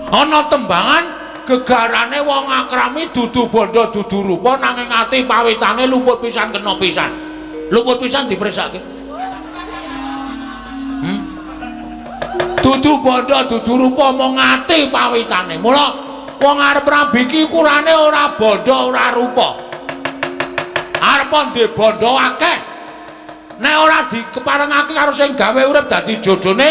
Ana tembangan gegarane wong akrami dudu bondo dudu rupa nanging ati pawitane luput pisan kena pisan. Luput pisan dipresake. Dudu bondo dudu rupa mung ati pawitane. Mula wong arep rabi iki ukurane ora bondo ora rupa. Arep ndek bondo akeh. Nek ora dikeparengake karo sing gawe urip dadi jodhone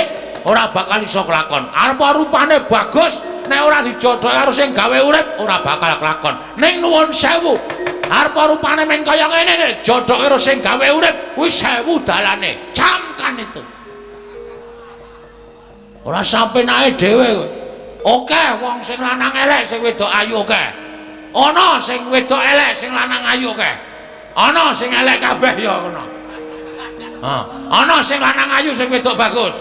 ora bakal iso kelakon. Arep rupane bagus, nek ora dijodhoke karo sing gawe urip ora bakal kelakon. Ning nuwun sewu, arep rupane men kaya ngene nek jodhoke karo sing gawe urip kuwi sewu dalane. Camkan itu. Ora sampenake dhewe kowe. Oke, wong sing lanang elek sing wedok ayu oke. Ana sing wedok elek sing lanang ayu oke. Ana sing elek kabeh ya ngono. Ana sing lanang ayu sing wedok bagus.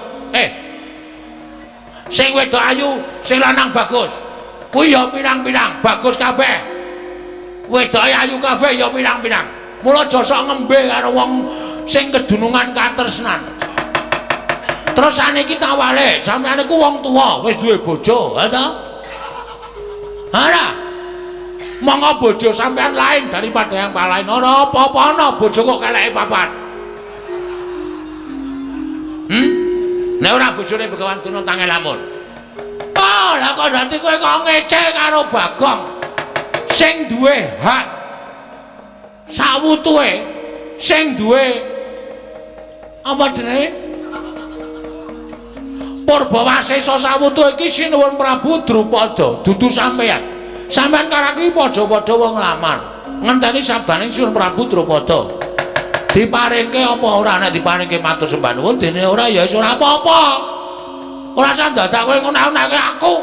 Sing wedok ayu sing lanang bagus. Kuwi ya pirang-pirang bagus kabeh. Wedoke ayu kabeh ya pirang-pirang. Mula aja sok ngembe karo wong sing kedunungan katresnan. Terus saniki tawale, sampeyan iku wong tuwa, wis duwe bojo, ha ta? Ora. Monggo bojo sampeyan lain daripada yang lain. Ora apa-apa ana bojo kok keleke papat. Nek ora bojone Begawan Durna tange lamun. Oh, lah kok dadi kowe kok ngece karo Bagong sing duwe hak sawutuhe, sing duwe apa jenenge? Purbawasesa sawutuhe iki Sinuwun Prabu Drupada, dudu sampeyan. Sampeyan karo aku padha-padha wong lamar. Ngenteni sabdaning Sinuwun Prabu Drupada. Diparingke apa ora? Nek diparingke matur sembah nuwun, dene ora ya wis ora apa-apa. Ora usah dadak kowe ngunak-unake aku.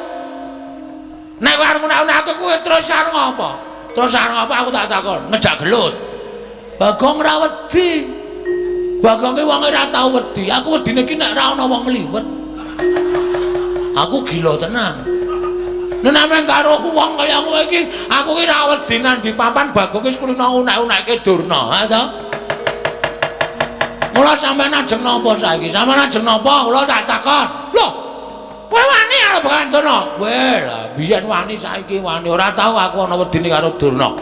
Nek kowe arep ngunak-unake kowe terus arep ngopo? Terus arep ngopo aku tak takon, ngejak gelut. Bagong ora wedi. Bagong ki wong ora tau wedi. Aku wedine ki nek ora ana wong liwet. Aku gila tenan. Nek nang karo wong kaya kowe iki, aku ki ora wedi nang di papan Bagong wis kulino unek-unekke Durna, ha to? Mula sampeyan ajeng napa saiki? Sampeyan ajeng napa? Kula tak takon. Lho, kowe wani karo Begawan Durna? Kowe lah biyen wani saiki wani. Ora tau aku ana wedine karo Durna.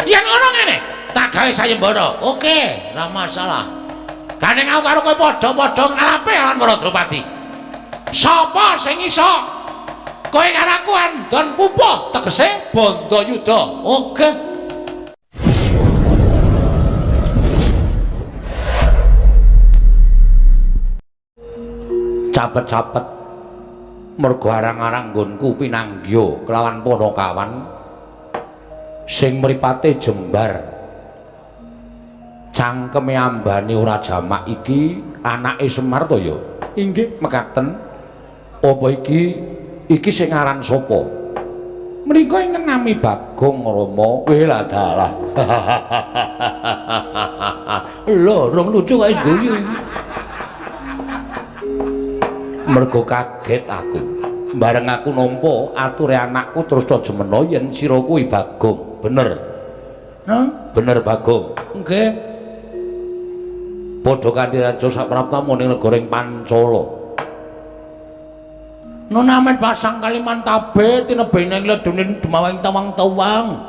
Yen ngono ngene, tak gawe sayembara. Oke, ora masalah. Gandeng aku karo kowe padha-padha ngalape lawan para Drupadi. Sapa sing iso? Kowe karo aku andon pupuh, tegese Bandayuda. Oke. Capet-capet mergo arang-arang nggonku pinanggya kelawan Panakawan sing mripate jembar cangkeme ambane ora jamak iki anake Semar to ya? Inggih mekaten. Apa iki iki sing aran sapa? Mriko ingkang nami Bagong Rama. Weh lah dalah. Lho, rong lucu kok wis guyu iki. Mergo kaget aku. Bareng aku nampa ature anakku terus to jemena yen sira kuwi Bagong. Bener. Hah? Bener Bagong. Nggih. Padha kanthi raja sapraptamu ning negara ing Pancala. Nun amet pasang Kalimantabe tinebene ledune dumawing tawang-tawang.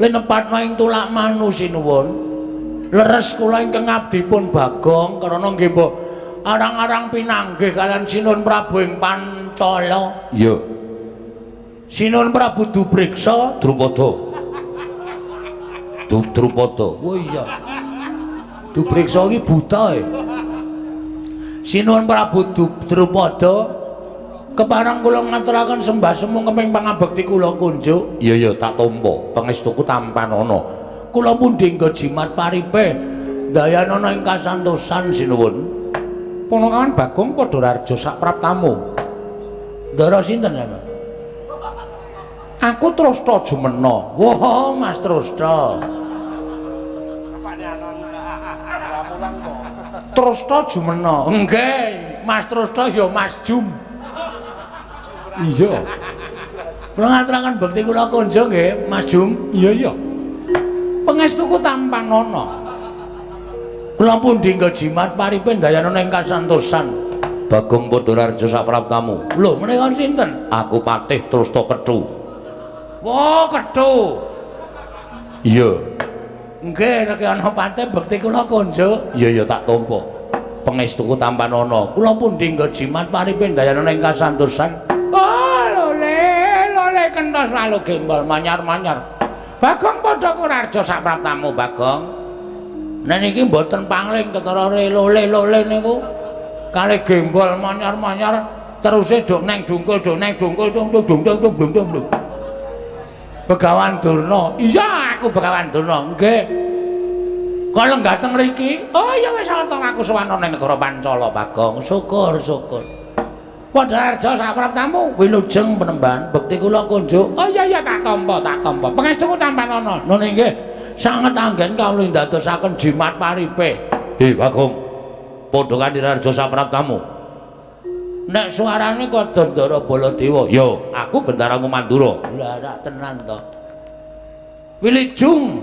Linepatna ing tulak manu sinuwun. Leres kula ingkang abdipun Bagong karana nggih mbok arang-arang pinanggih kalian Sinuwun Prabu ing Pancala. Iya. Sinuwun Prabu Dupriksa Drupada. Drupada. Oh iya. Dupriksa iki buta e. Sinuwun Prabu Drupada kepareng kula ngaturaken sembah sumung keping pangabekti kula kunjuk. Iya iya tak tampa. Pangestuku tampanana. Kula pundi nggo jimat paripe dayanana ing kasantosan sinuwun. Panakawan Bagong padha raja sapraptamu. Ndara sinten ya? Aku Trasta Jumena. Wah, Mas Trasta. Trasta Jumena. Nggih, Mas Trasta ya Mas Jum. Iya. Kula ngaturaken bekti kula kunjung nggih, Mas Jum. Iya iya. Pangestuku tampanana. Kula pundi nggo jimat paripe ndayanana ing kasantosan. Bagong Padhararja sapraptamu. Lho, menika sinten? Aku Patih Trusta Kethu. Wah, Kethu. Iya. Nggih, nek ana patih bekti kula konjuk. Iya, iya tak tampa. Pangestuku tampanana. Kula pundi nggo jimat paripe ndayana ing kasantosan. Oh, lole, lole kenthos lalu gembol manyar-manyar. Bagong Padhakurarja sapraptamu, Bagong. Nek niki mboten pangling ketara lole-lole niku. Kalih gembol manyar-manyar teruse dok neng dungkul dok neng dungkul dung dung dung dung dung dung dung. Begawan Durna. Iya, aku Begawan Durna. Nggih. Kok lenggah teng mriki? Oh iya wis ana aku sowan ning negara Pancala, Bagong. Syukur, syukur. Padharja sapraptamu wilujeng penemban bekti kula kunjuk. Oh iya iya tak tampa, tak tampa. Pangestuku tampanana. Nun nggih. Sanget anggen kawula ndadosaken jimat paripe. He, Bagong. Padha kaniraharja sapraptamu. Nek suarane kados Ndara Baladewa, ya aku Bendaramu Mandura. Lah rak tenan to. Wilujeng.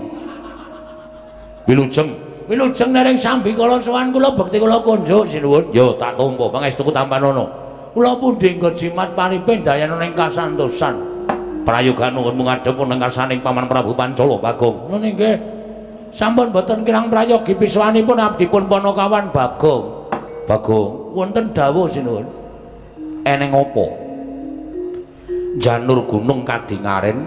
Wilujeng. Wilujeng nering sambikala sowan kula bekti kula kunjuk sinuwun. Ya tak tampa pangestuku tampanana. Kula pundi nggo jimat paripe ndayana ing kasantosan. Prayoga nuwun ngadhep ing karsaning Paman Prabu Pancala, Bagong. Ngono nggih. Sampun boten kirang prayogi piswanipun abdipun Panakawan Bagong. Bagong, wonten dawuh sinuwun. Eneng apa? Janur gunung kadingaren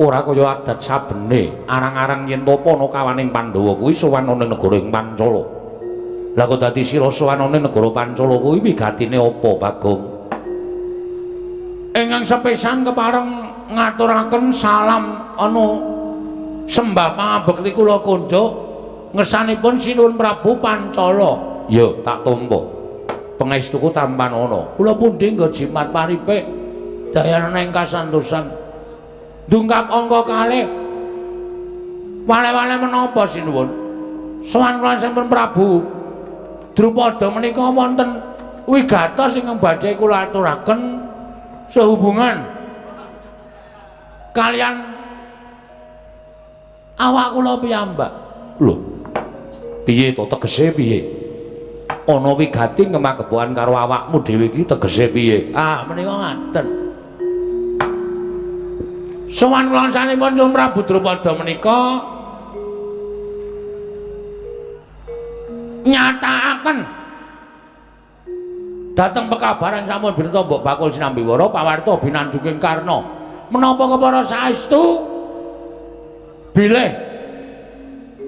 ora kaya adat sabene, arang-arang yen to Panakawaning Pandhawa kuwi sowan ana negara ing Pancala. Lah kok dadi sira sowan ana negara Pancala kuwi wigatine apa, Bagong? Ingkang sepisan kepareng ngaturaken salam anu sembah pangabekti kula kunjuk ngersanipun Sinuwun Prabu Pancala. Ya, tak tampa. Pangestuku tampanana. Kula pundi nggo jimat paripe dayana ing kasantosan. Dungkap angka kalih. Wale-wale menapa sinuwun? Sowan kula sampun Prabu Drupada menika wonten wigatos ingkang badhe kula aturaken sehubungan kalian awak kula piyambak. Lho. Piye to tegese piye? Ana wigati ngemagepokan karo awakmu dhewe iki tegese piye? Ah, menika ngaten. Sowan kula sanipun Prabu Drupada menika nyatakaken dhateng pekabaran sampun birta mbok bakul sinambiwara pawarta binandunging Karna. Menapa kepara saestu bilih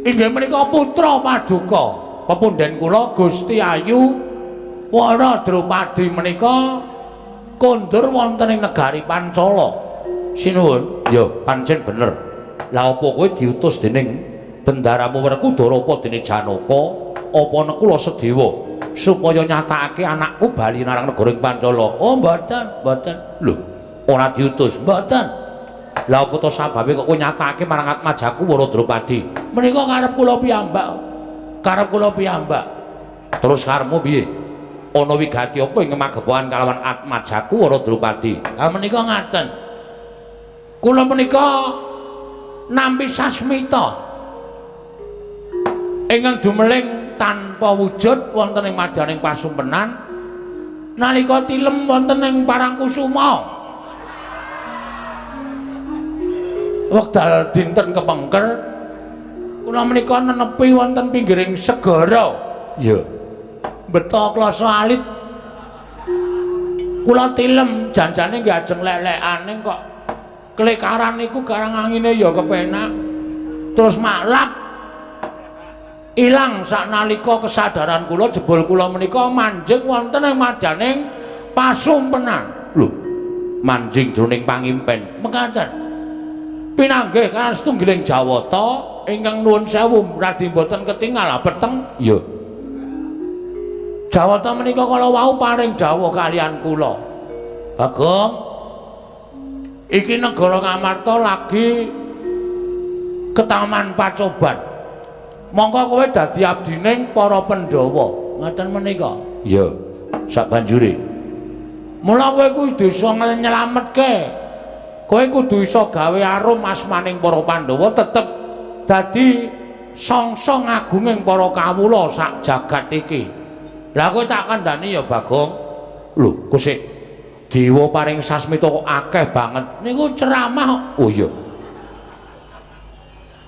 inggih menika putra paduka pepunden kula Gusti Ayu Wara Drupadi menika kondur wonten ing negari Pancala. Sinuwun, ya pancen bener. Lah apa kowe diutus dening bendaramu Werkudara apa dene Janaka apa Nekula Sedewa supaya nyatakake anakku bali marang negara ing Pancala? Oh, mboten, mboten. Lho, ora diutus, mboten. Lah apa to sababe kok kowe nyatakake marang atmajaku Wara Drupadi? Menika karep kula piyambak. Karep kula piyambak. Terus karepmu piye? Ana wigati apa ing magepokan kalawan atmajaku Wara Drupadi? Ha menika ngaten. Kula menika nampi sasmita ingkang dumeling tanpa wujud wonten ing madyaning pasumpenan nalika tilem wonten ing Parangkusuma. Wekdal dinten kepengker kula menika nenepi wonten pinggiring segara. Iya. Beta klasa alit. Kula tilem janjane nggih ajeng lek-lekane kok klekaran niku garang angine ya kepenak. Terus maklap ilang saknalika kesadaran kula jebul kula menika manjing wonten ing madyaning pasumpenan. Lho, manjing jroning pangimpen. Mekaten. Pinanggih kaliyan setunggiling Jawata ingkang nuwun sewu radi mboten ketingal peteng. Iya. Jawata menika kala wau paring dawuh kaliyan kula. Bagong, iki negara Ngamarta lagi ketaman pacoban. Mongko kowe dadi abdining para Pandhawa. Ngoten menika. Iya. Sabanjure. Mula kowe kudu iso nyelametke. Kowe kudu iso gawe arum asmaning para Pandhawa tetep dadi sangsa ngagunging para kawula sak jagat iki. Lah kowe tak kandhani ya Bagong. Lho, kok sik dewa paring sasmita kok akeh banget. Niku ceramah. Oh iya.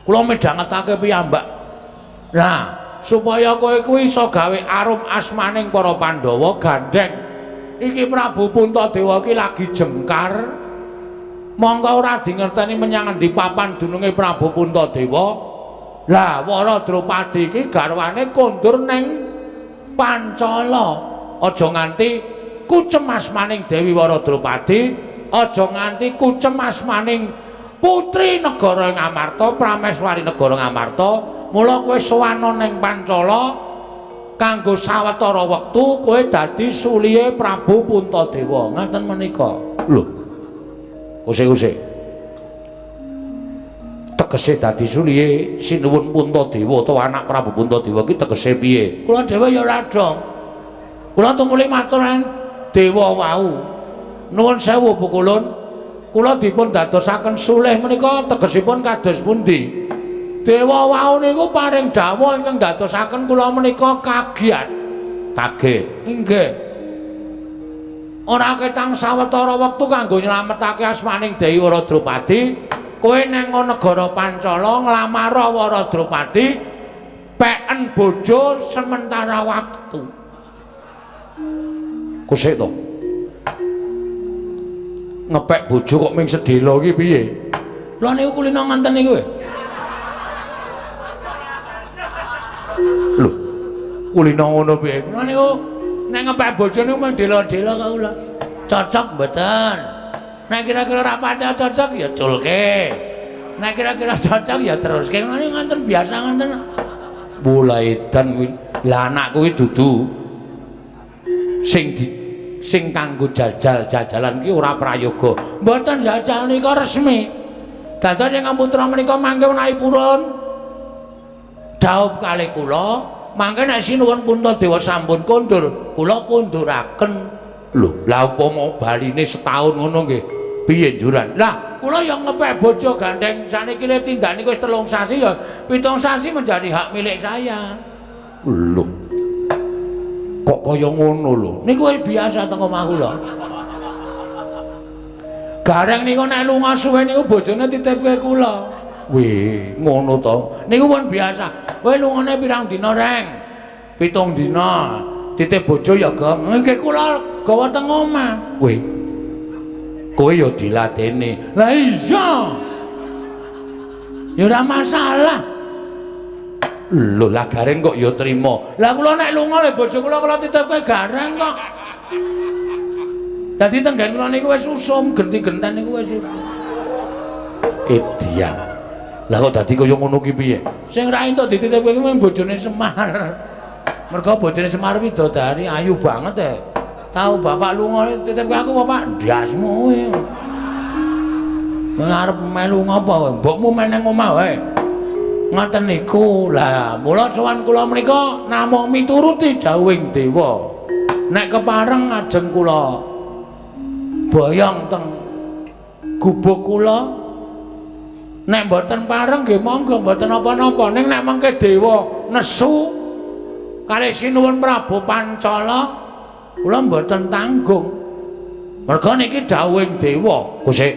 Kula midhangetake piyambak. Lah, supaya kowe kuwi iso gawe arum asmaning para Pandhawa gandheng. Iki Prabu Puntadewa iki lagi jengkar. Mongko ora dingerteni menyang endi papan dununge Prabu Puntadewa. Lah, Wara Drupadi iki garwane kondur ning Pancala. Aja nganti kucem asmaning Dewi Wara Drupadi, aja nganti kucem asmaning putri negara Ngamarta, Prameswari negara Ngamarta. Mula kowe sowana ning Pancala kanggo sawetara wektu kowe dadi sulihe Prabu Puntadewa. Ngaten menika. Lho. Kuse-kuse. Tegese dadi sulihe Sinuwun Puntadewa utawa anak Prabu Puntadewa ki tegese piye? Kula dhewe ya ora dong. Kula tumuli matur dewa wau. Nuwun sewu Pukulun. Kula dipun dadosaken sulih menika tegesipun kados pundi? Dewa wau niku paring dawuh ingkang dadosaken kula menika kagiat. Kaget. Inggih. Ora ketang sawetara wektu kanggo nyelametake asmaning Dewi Wara Drupadi, kowe nang negara Pancala nglamar Wara Drupadi peken bojo sementara waktu. Kusik to. Ngepek bojo kok ming sedhela iki piye? Kula niku kulino ngenten niku. Lho, kulino ngono piye? Kula niku nek ngepek bojo niku mung dela-dela kok kula. Cocok mboten? Nek kira-kira ora pati cocok ya culke. Nek kira-kira cocok ya teruske. Kula niku ngoten biasa ngoten. Mulai edan kuwi. Lah anakku kuwi dudu sing kanggo jajal-jajalan ki ora prayoga. Mboten jajal nika resmi. Dados ingkang putra menika mangke menawi purun dhaup kalih kula, mangke nek Sinuwun Puntadewa sampun kondur, kula konduraken. Lho, lah upama baline setahun ngono nggih, piye njuran? Lah, kula ya ngepek bojo gandeng saniki le tindak niku wis 3 sasi ya, 7 sasi menjadi hak milik saya. Lho. Kok kaya ngono lho? Niku wis biasa teng omah kula. Gareng niku nek lunga suwe niku bojone titipke kula. Wih, ngono to. Niku pun biasa. Kowe lungane pirang dina, Reng? 7 dina. Titip bojo ya, Gong. Nggih kula gawa teng omah. Wih. Kowe ya diladeni. Lah iya. Ya ora masalah. Lho, lah Gareng kok ya trima. Lah kula nek lunga le bojo kula kula titipke Gareng kok. Dadi tenggen kula niku wis usum, genti-genten niku wis usum. Edian. Lah kok dadi kaya ngono ki piye? Sing ra entuk dititipke kuwi bojone Semar. Mergo bojone Semar widodari ayu banget e. Tau bapak lunga titipke aku bapak ndasmu kuwi. Sing arep melu ngopo kowe? Mbokmu meneng omah wae. Ngoten niku. Lah mula sowan kula menika namung mituruti dawuhing dewa. Nek kepareng ajeng kula boyong teng gubuk kula. Nek mboten pareng nggih monggo mboten napa-napa. Ning nek mengke dewa nesu kalih Sinuwun Prabu Pancala kula mboten tanggung. Merga niki dawuhing dewa. Gusti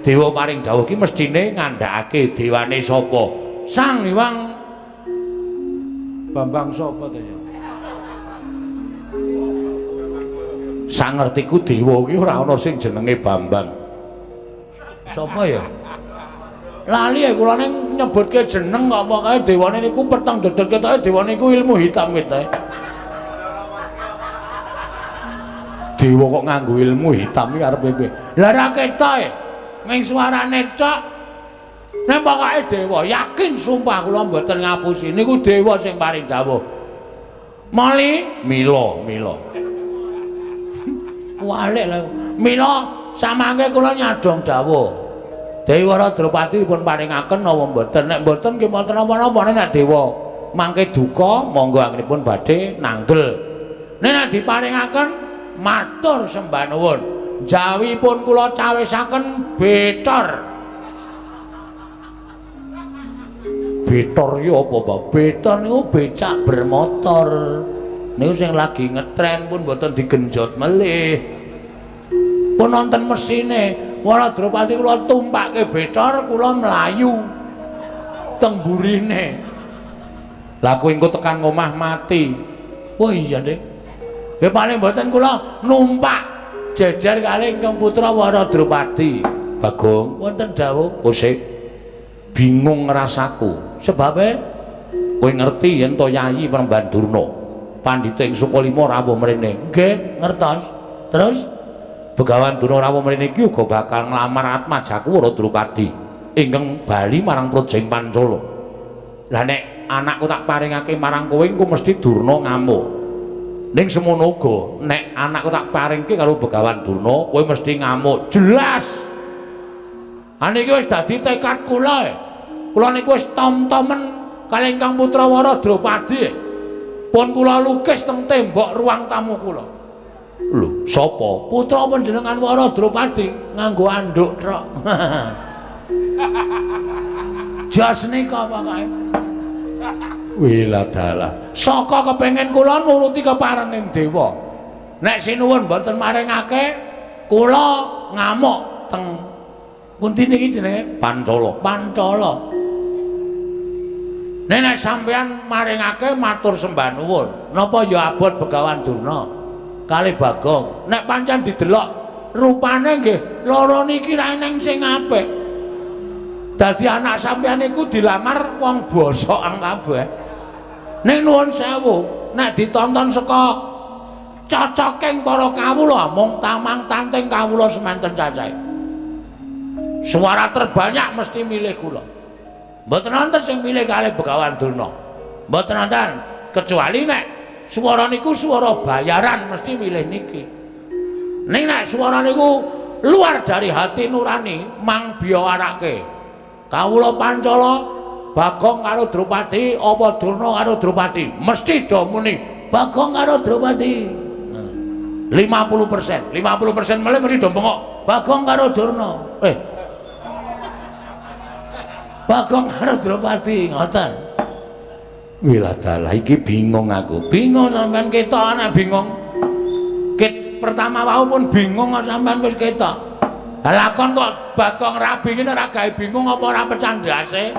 dewa paring dawuh iki mestine ngandhakake dewane sapa? Sang Hyang Bambang sapa to ya? Sangertiku dewa iki ora ana sing jenenge Bambang. Sapa ya? Lali ya kula ning nyebutke jeneng kok pokoke dewane niku peteng dedet ketoke dewane niku ilmu hitam ketoke. Dewa kok nganggo ilmu hitam iki arep piye? Lah ora ketok e. Ming suarane tok. Nek pokoke dewa yakin sumpah kula mboten ngapusi niku dewa sing paring dawuh. Mali mila mila. Walik lho. Mila samangke kula nyadong dawuh. Dewi Wara Drupadi dipun paringaken napa mboten? Nek mboten nggih mboten napa-napa. Nek dewa mangke duka monggo anggenipun badhe nanggel. Nek nek diparingaken matur sembah nuwun. Jawipun kula cawisaken betor. Betor iki apa, Pak? Betor niku becak bermotor. Niku sing lagi ngetren pun mboten digenjot melih. Pun wonten mesine. Wara Drupadi kula tumpake betor kula mlayu teng burine. Lah kuwi engko tekan omah mati. Oh iya, Dik. Ya paling mboten kula numpak jejer kalih ingkang putra Wara Drupadi. Bagong, wonten dawuh. Oh sik. Bingung rasaku. Sebabe kowe ngerti yen to Yayi Premban Durna, pandhita ing Sukalima rawuh mrene. Nggih, ngertos. Terus Begawan Durna rawuh mrene iki uga bakal nglamar atmajaku Wara Drupadi ingkang bali marang Praja ing Pancala. Lah nek anakku tak paringake marang kowe engko mesti Durna ngamuk. Ning semono uga nek anakku tak paringke karo Begawan Durna, kowe mesti ngamuk. Jelas. Ha niki wis dadi tekad kula. Kula niku wis tom-tomen kalih ingkang putra Wara Drupadi. Pun kula lukis teng tembok ruang tamu kula. Lho, sapa? Putra panjenengan Wara Drupadi nganggo anduk trok. Jas nika pokoke. Wiladalah. Saka kepengin kula nuruti keparenging dewa. Nek sinuwun mboten maringake, kula ngamuk teng pundi niki jenenge? Pancala. Pancala. Nek nek sampeyan maringake matur sembah nuwun. Napa ya abot Begawan Durna kalih Bagong. Nek pancen didelok rupane nggih loro niki ra eneng sing apik. Dadi anak sampeyan niku dilamar wong bosokan kabeh. Ning nuwun sewu, nek ditonton saka cocoking para kawula mung tamang tanting kawula semanten cacahe. Suara terbanyak mesti milih kula. Mboten wonten sing milih kalih Begawan Durna. Mboten wonten, kecuali nek swara niku swara bayaran mesti milih niki. Ning nek swara niku luar dari hati nurani mang biyawarake. Kawula Pancala Bagong karo Drupadi apa Durna karo Drupadi mesti do muni Bagong karo Drupadi. 50%, 50% melih mesti do bengok Bagong karo Durna. Bagong karo Drupadi ngoten. Wiladalah iki bingung aku. Bingung sampean ketok ana bingung. Ket pertama wau pun bingung kok sampean wis ketok. Lah lakon kok Bagong rabi ngene ora gawe bingung apa ora pecah ndase.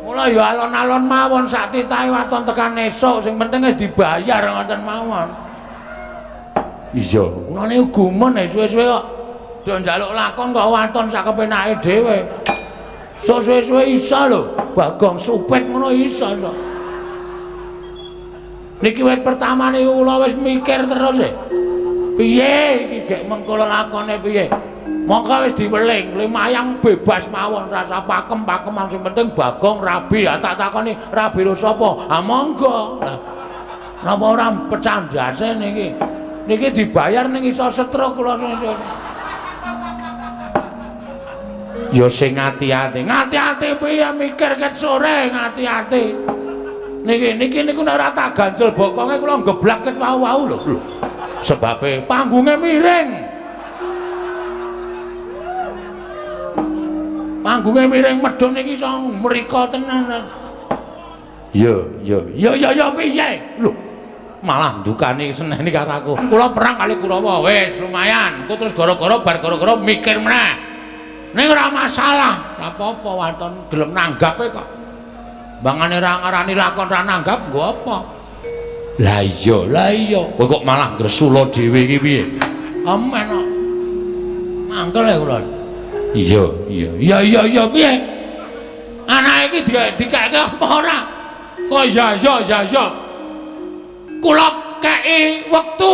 Mula ya alon-alon mawon sak titahe waton tekan esuk sing penting wis dibayar ngoten mawon. Iya, kula niku gumun suwe-suwe kok do njaluk lakon kok waton sak kepenake dhewe. Sok suwe-suwe iso lho, Bagong supit ngono iso sok. Niki wit pertama niku kula wis mikir terus e. Piye iki gek mengko lakone piye? Mongko wis diweling, lumayang bebas mawon rasa pakem-pakeman sing penting Bagong rabi. Ya tak takoni rabi ro sapa? Ha monggo. Lah napa ora pecah ndase niki? Niki dibayar ning iso stroke kula sesuk. Ya sing ati-ati. Ngati-ati piye mikir ket sore ngati-ati. Niki niki niku nek ora tak ganjel bokonge kula geblak ket wau-wau lho. Lho. Sebabe panggunge miring. Panggunge miring medhun iki iso mrika tenan. Ya, ya, ya ya ya piye? Lho. Malah ndukani seneni karo aku. Kula perang kali Kurawa wis lumayan. Engko terus gara-gara bar gara-gara mikir meneh. Ning ora masalah, ora apa-apa waton gelem nanggape kok. Bangane ra ngarani lakon ra nanggap nggo apa? Lah iya, lah iya. Kowe kok malah ngresula dhewe iki piye? Amen kok. Mangkel ya kula. Iya, iya. Iya, iya, iya piye? Anake iki dikeke apa ora? Kok iya, iya, iya, iya. Kula kei wektu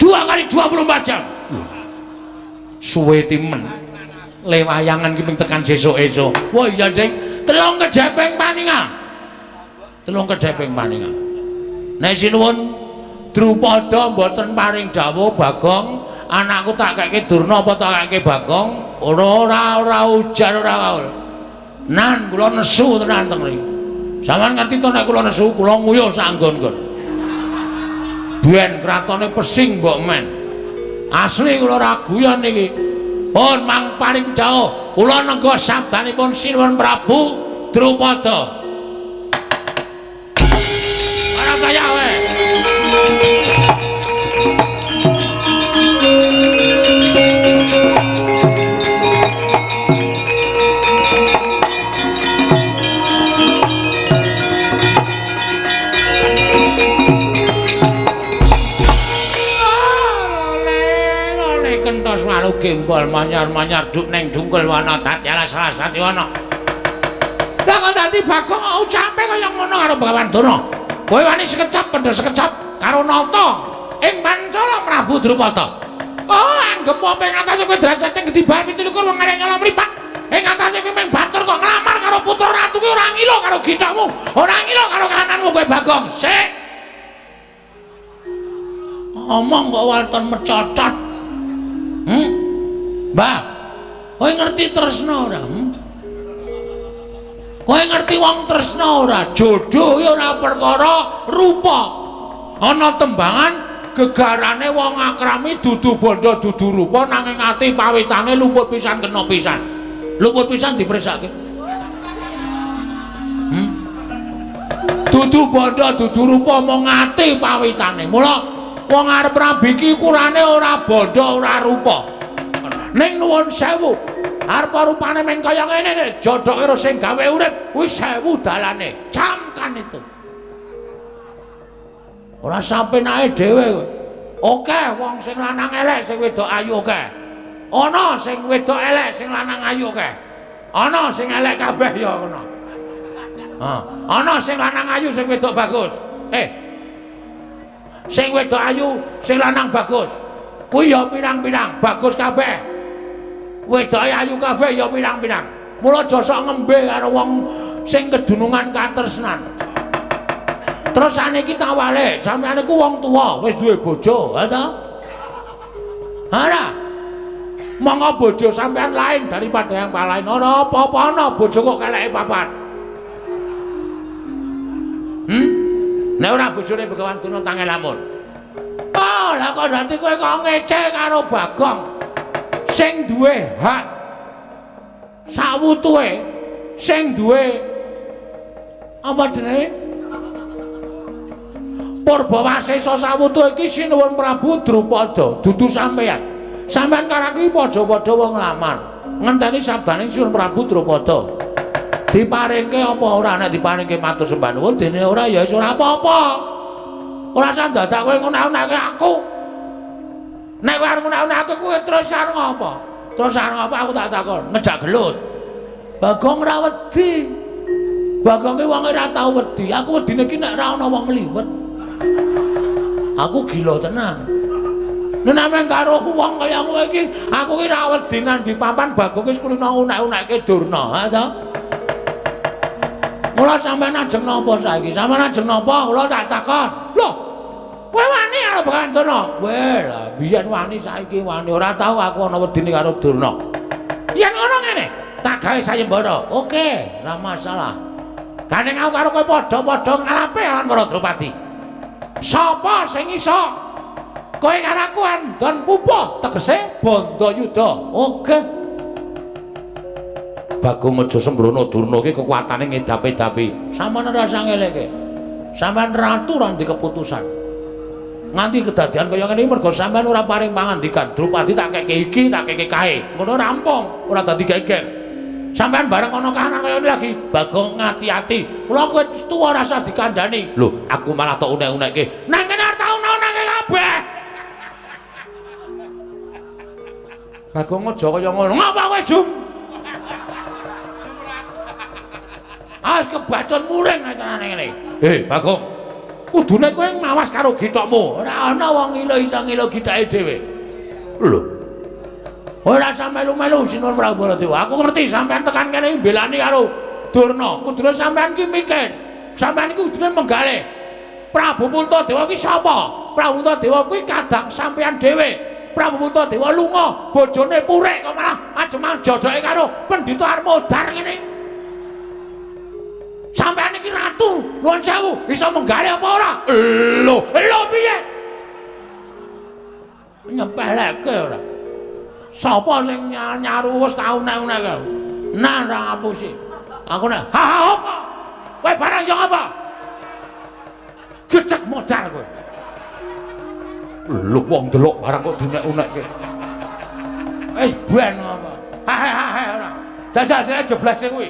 2 kali 24 jam. Suwe timen. Le wayangan ki ping tekan sesuk-esuk. Wah iya, Ding. Telung kedheping paninga. Telung kedheping paninga. Nek sinuwun Drupada mboten paring dawuh Bagong, anakku tak keke Durna apa tak keke Bagong? Ora ora ora ujar ora kaul. Nan kula nesu tenan teng mriki. Sampeyan ngerti to nek kula nesu, kula nguyuh sak nggon-nggon. Ben kratone pesing mbok men. Asli kula ora guyon niki. Pun mang paring dawuh, kula nengga sabdanipun Sinuwun Prabu Drupada. kaya kowe. Kentos walu gembol manyar-manyar duk neng jungkel wana dadi alas alas wana. Lah kok dadi Bagong ucape kaya ngono karo Begawan Durna. Kowe wani sekecap pendha sekecap karo nata ing Pancala Prabu Drupada. Oh, anggep apa ing atase kowe derajate gedhi bar 27 wong arek nyala mripat. Ing atase kowe mung batur kok nglamar karo putra ratu kuwi ora ngilo karo githokmu, ora ngilo karo kananmu kowe Bagong. Sik. Omong kok wonten mecocot. Mbah, kowe ngerti tresna ora? Kowe ngerti wong tresna ora? Jodoh ki ora perkara rupa. Ana tembangan gegarane wong akrami dudu bondo dudu rupa nanging ati pawitane luput pisan kena pisan. Luput pisan dipresake. Dudu bondo dudu rupa mung ati pawitane. Mula wong arep rabi iki ukurane ora bondo ora rupa. Ning nuwun sewu, arep rupane meng kaya ngene nek jodhok karo sing gawe urip kuwi sewu dalane. Camkan itu. Ora sampenake dhewe kowe. Oke wong sing lanang elek sing wedok ayu oke. Ana sing wedok elek sing lanang ayu oke. Ana sing elek kabeh ya ngono. Ha, ana sing lanang ayu sing wedok bagus. Sing wedok ayu, sing lanang bagus. Kuwi ya pirang-pirang, bagus kabeh. Wedoke ayu kabeh ya pirang-pirang. Mula aja sok ngembe karo wong sing kedunungan katresnan. Terus saniki tak walik, sampeyan iku wong tuwa, wis duwe bojo, ha ta? Ora. Monggo bojo sampeyan lain daripada yang lain. Ora apa-apa ana bojo kok keleke papat. Nek ora bojone Begawan Durna tange lamun. Oh, lah kok dadi kowe kok ngece karo Bagong sing duwe hak sawutuhe, sing duwe apa jenenge? Purbawasesa sawutuhe iki Sinuwun Prabu Drupada, dudu sampeyan. Sampeyan karo aku padha-padha wong nglamar, ngenteni sabdaning Sinuwun Prabu Drupada. Diparingke apa ora? Nek diparingke matur sembah nuwun, dene ora ya wis ora apa-apa. Ora usah dadak kowe ngunak-unake aku. Nek kowe arep ngunak-unake kowe terus arep ngopo? Terus arep ngopo aku tak takon, ngejak gelut. Bagong ora wedi. Bagong ki wong ora tau wedi. Aku wedine ki nek ora ana wong liwet. Aku gila tenan. Nek nang karo wong kaya kowe iki, aku ki ora wedi nang di papan Bagong wis kulino unek-unekke Durna, ha ta? Mula sampeyan ajeng napa saiki? Sampeyan ajeng napa? Kula tak takon. Lho, kowe wani karo Begawan Durna? Weh, lah biyen wani saiki wani. Ora tau aku ana wedine karo Durna. Yen ngono ngene, tak gawe sayembara. Oke, ora masalah. Gandeng aku karo kowe padha-padha ngalape lawan para Drupadi. Sapa sing iso? Kowe karo aku andon pupuh, tegese Bandayuda. Oke. Bagong aja sembrono, Durna iki kekuatane ngedapi-dapi. Sampeyan ora usah ngeleke. Sampeyan ratu ora ndek keputusan. Nganti kedadian kaya ngene iki mergo sampeyan ora paring pangandikan. Drupadi tak keke iki, tak keke kae. Ngono rampung, ora dadi geger. Sampeyan bareng ana kahanan kaya ngene lagi, Bagong ngati-ati. Kula kowe tuwa ora usah dikandhani. Lho, aku malah tok unek-unekke. Nang kene arep tak unek-unekke kabeh. Bagong aja kaya ngono. Ngapa kowe, Jum? As kebacut muring nek tenane ngene. Bagong. Kudune kowe mawas karo githokmu. Ora ana wong ngilo iso ngilo githake dhewe. Lho. Ora usah melu-melu Sinuwun Prabu Baladewa. Aku ngerti sampean tekan kene mbelani karo Durna. Kudune sampean ki mikir. Sampean iki kudune menggalih. Prabu Puntadewa ki sapa? Prabu Puntadewa kuwi kadang sampean dhewe. Prabu Puntadewa lunga, bojone purik kok malah ajem jodoke karo Pendhita Armodar ngene. Sampeyan iki ratu, nuwun sewu, iso menggalih apa ora? Lho, lho piye? Nyepeleke ora. Sapa sing nyaru wis tau unek-unek? Nah, ora ngapusi. Aku nek, ha ha apa? Kowe barang yo apa? Gecek Modar kowe. Lho wong delok barang kok diunek-unekke. Wis ben apa. Ha ora. Jajal sira jeblase kuwi.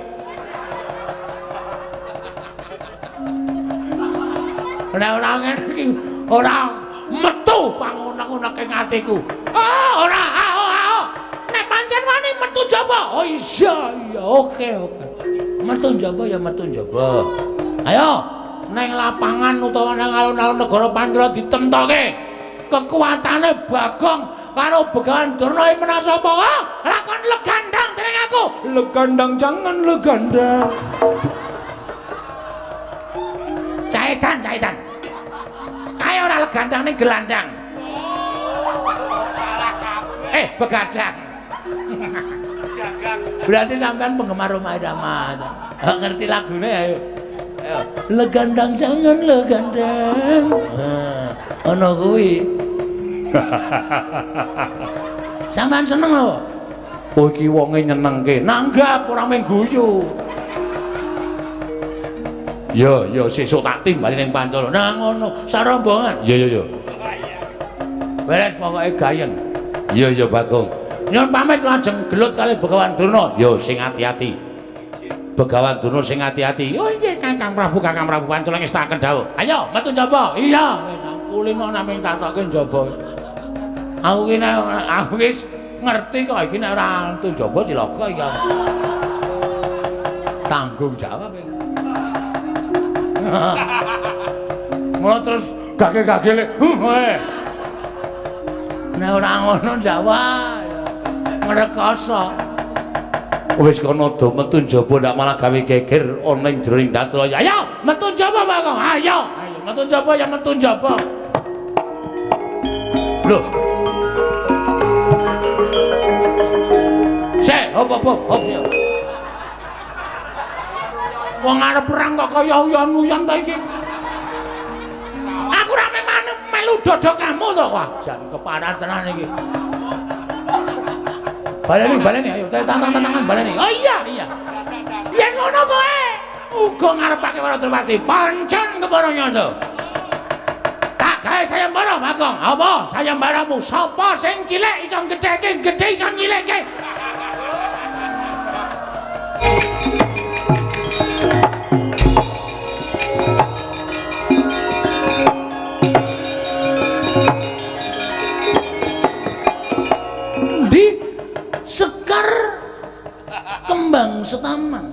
Nek ora ngene iki ora metu pangunek-unek ing atiku. Ah, ora, ah. Nek pancen wani metu jaba. Oh iya, iya, oke, oke. Metu njaba ya metu njaba. Ayo, neng lapangan utawa nang alun-alun negara Pandra ditemtoke. Kekuatane Bagong karo Begawan Durna menang sapa? Ah, lakon legandang dening aku. Legandang jangan legandang. Caitan, caitan. Kae ora legandang ning gelandang. Salah kabeh. Begadang. Dagang. Berarti sampean penggemar Rhoma Irama. Ngerti lagune ayo. Ayo. Legandang jangan legandang. Nah, ana kuwi. Sampean seneng apa? Kowe iki wonge nyenengke. Nanggap ora mung guyu. Ya, ya sesuk tak timbali ning Pancala. Nah ngono, sarombongan. Ya, ya, ya. Beres pokoke gayeng. Ya, ya Bagong. Nyun pamit lajeng gelut kali Begawan Durna. Ya sing ati-ati. Begawan Durna sing ati-ati. Oh nggih Kakang Prabu, Kakang Prabu Pancala ngestaken dawuh. Ayo metu njaba. Iya, wis kulino namung tatoke njaba. Aku ki nek aku wis ngerti kok iki nek ora metu njaba cilaka iki. Tanggung jawab iki. Mula terus gage-gage lek. Nek ora ngono jawab ngrekoso. Wis kono do metu njaba ndak malah gawe geger ana ing jroning datul. Ayo metu njaba Bagong. Ayo, ayo metu njaba ya metu njaba. Lho. Sik, hop hop hop. Wong arep perang kok kaya uyan-uyan ta iki. Aku ora melu dodok kamu to. Wah, jan keparat tenan iki. Baleni, baleni, ayo tantang-tantangan baleni. Oh iya, iya. Yen ngono kowe uga ngarepake para Drupadi. Pancen kepara nyata. Tak gawe sayembara, Bagong. Apa sayembaramu? Sapa sing cilik iso gedheke, gedhe iso nyilike. Di sekar kembang setaman.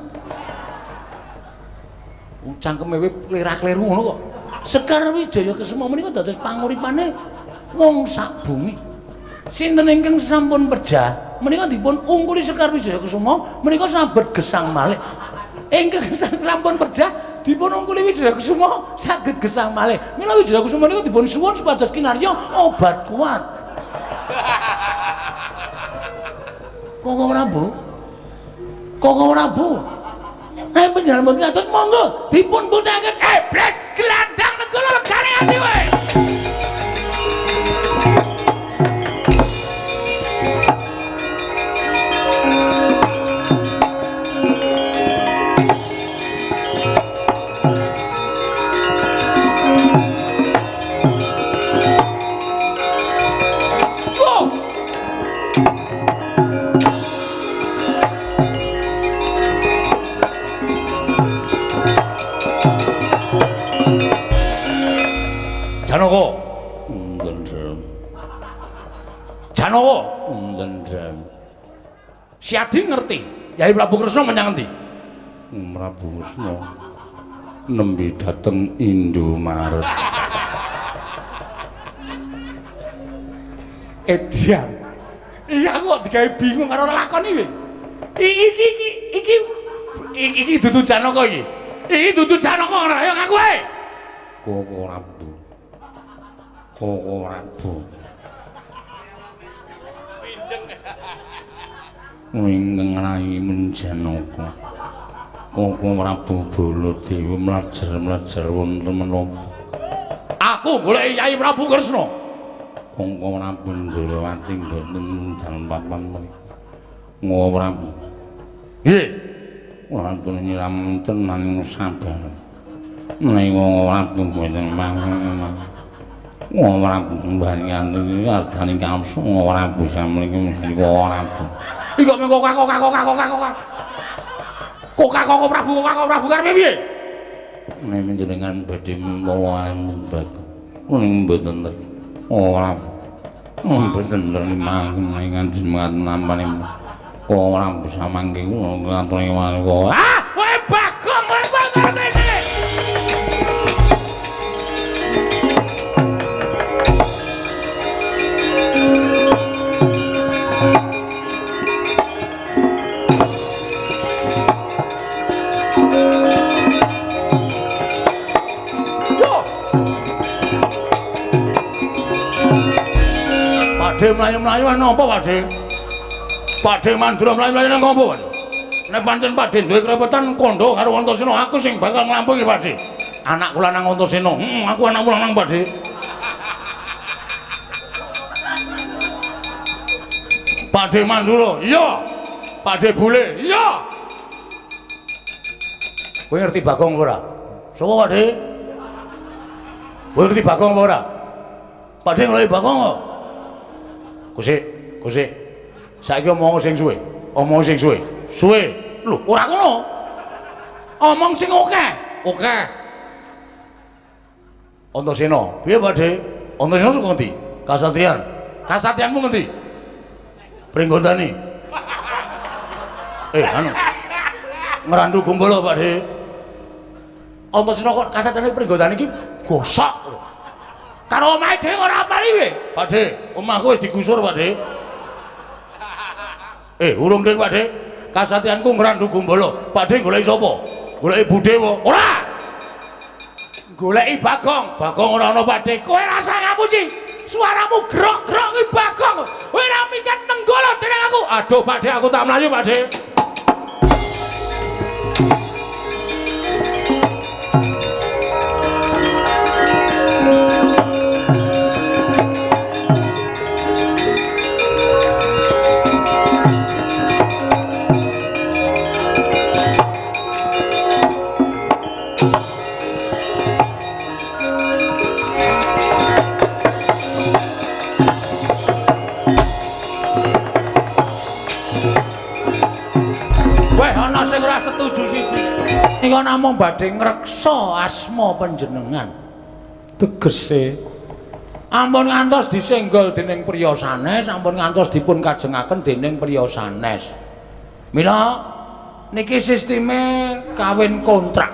Cangkeme klerak-kleru ngono kok. Sekar Wijaya Kesuma menika dados panguripane wong sak bumi. Sinten ingkang sampun pejah menika dipun ungkuli Sekar Wijaya Kesuma menika sabet gesang malih. Ingkang sampun pejah dipun ungkuli Wijaya Kesuma saged gesang malih. Mila Wijaya Kesuma menika dipun suwun supados kinarya obat kuat. Koko Prabu. Koko Prabu. Nek panjenengan mboten atos monggo dipun puthaken. Blek gelandang negara legane ati kowe. Janaka. Ndendhem. Janaka. Ndendhem. Siadi ngerti. Yai Prabu Kresna menyang endi? Prabu Kresna nembe dateng Indomaret. Edian. Iya aku kok digawe bingung karo lakon iki. Iki dudu Janaka iki. Iki dudu Janaka ora ayo ngaku ae. Koko Prabu. Koko Prabu. Ingkang rai Menjanaka. Koko Prabu Baladewa mlajar-mlajar wonten menapa? Aku goleki Yai Prabu Kresna. Koko Prabu Ndrawati mboten dalem papan mriki. Koko Prabu. Nggih. Kula atur nyiram tenan sabar. Ning wong Prabu mboten mangan. Wong Prabu mbangan iki ardani kamsu Prabu samriki menika Prabu. Iki kok mengko kok kok kok kok kok. Kok kok Prabu kok Prabu karepe piye? Nek jenengan badhe mlawan Bagong. Ning mboten ora. Mboten mangan nganti nampane. Ora bisa mangke ngatur kok. Ah, kowe Bagong, kowe Bagong kene. Pakde mlayu-mlayu napa Pakde? Pakde Mandura mlayu-mlayu nang apa Pakde? Nek pancen Pakde duwe krepetan kandha karo Antasena aku sing bakal nglampungi Pakde. Anakku lanang Antasena. Heeh, aku anakmu lanang Pakde. Pakde Mandura, iya. Pakde Bule, iya. Kowe ngerti Bagong ora? Sopo Pakde? Kowe ngerti Bagong apa ora? Pakde ngeloki Bagong kok. Kusik, kusik. Saiki omong sing suwe. Omong sing suwe. Suwe. Lho, ora ngono. Omong sing akeh. Akeh. Antasena, piye Pakde? Antasena saka ngendi? Kasatriyan. Kasatriyanmu ngendi? Pringgondani. Anu. Ngrandu Gumbala, Pakde. Antasena kok kasatriyane Pringgondani iki gosok. Karo omahe dhewe ora apal iki, Pakde. Omahku wis digusur, Pakde. Urung ding, Pakde. Kasatriyanku Ngrandu Gumbala. Pakde goleki sapa? Goleki budhe apa? Ora. Goleki Bagong. Bagong ora ana, Pakde. Kowe rasa ngapusi. Suaramu grok-grok kuwi Bagong. Kowe ora mikir nenggala dening aku. Aduh, Pakde, aku tak mlayu, Pakde. Nika namung badhe ngreksa asma panjenengan. Tegese ampun ngantos disenggol dening priya sanes, ampun ngantos dipun kajengaken dening priya sanes. Mila niki sisteme kawin kontrak.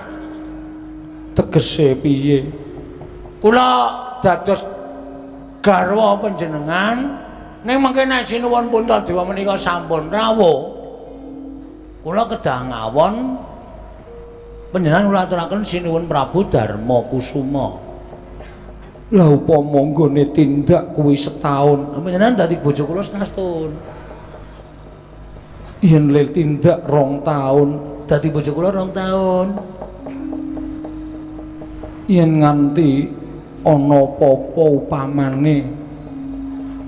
Tegese piye? Kula dados garwa panjenengan ning mangke nek sinuwun Puntadewa menika sampun rawuh, kula kedah ngawon panjenengan kula aturaken sinuwun Prabu Darma Kusuma. Lah upama nggone tindak kuwi setahun, panjenengan dadi bojo kula setahun. Yen le tindak 2 tahun, dadi bojo kula 2 tahun. Yen nganti ana apa-apa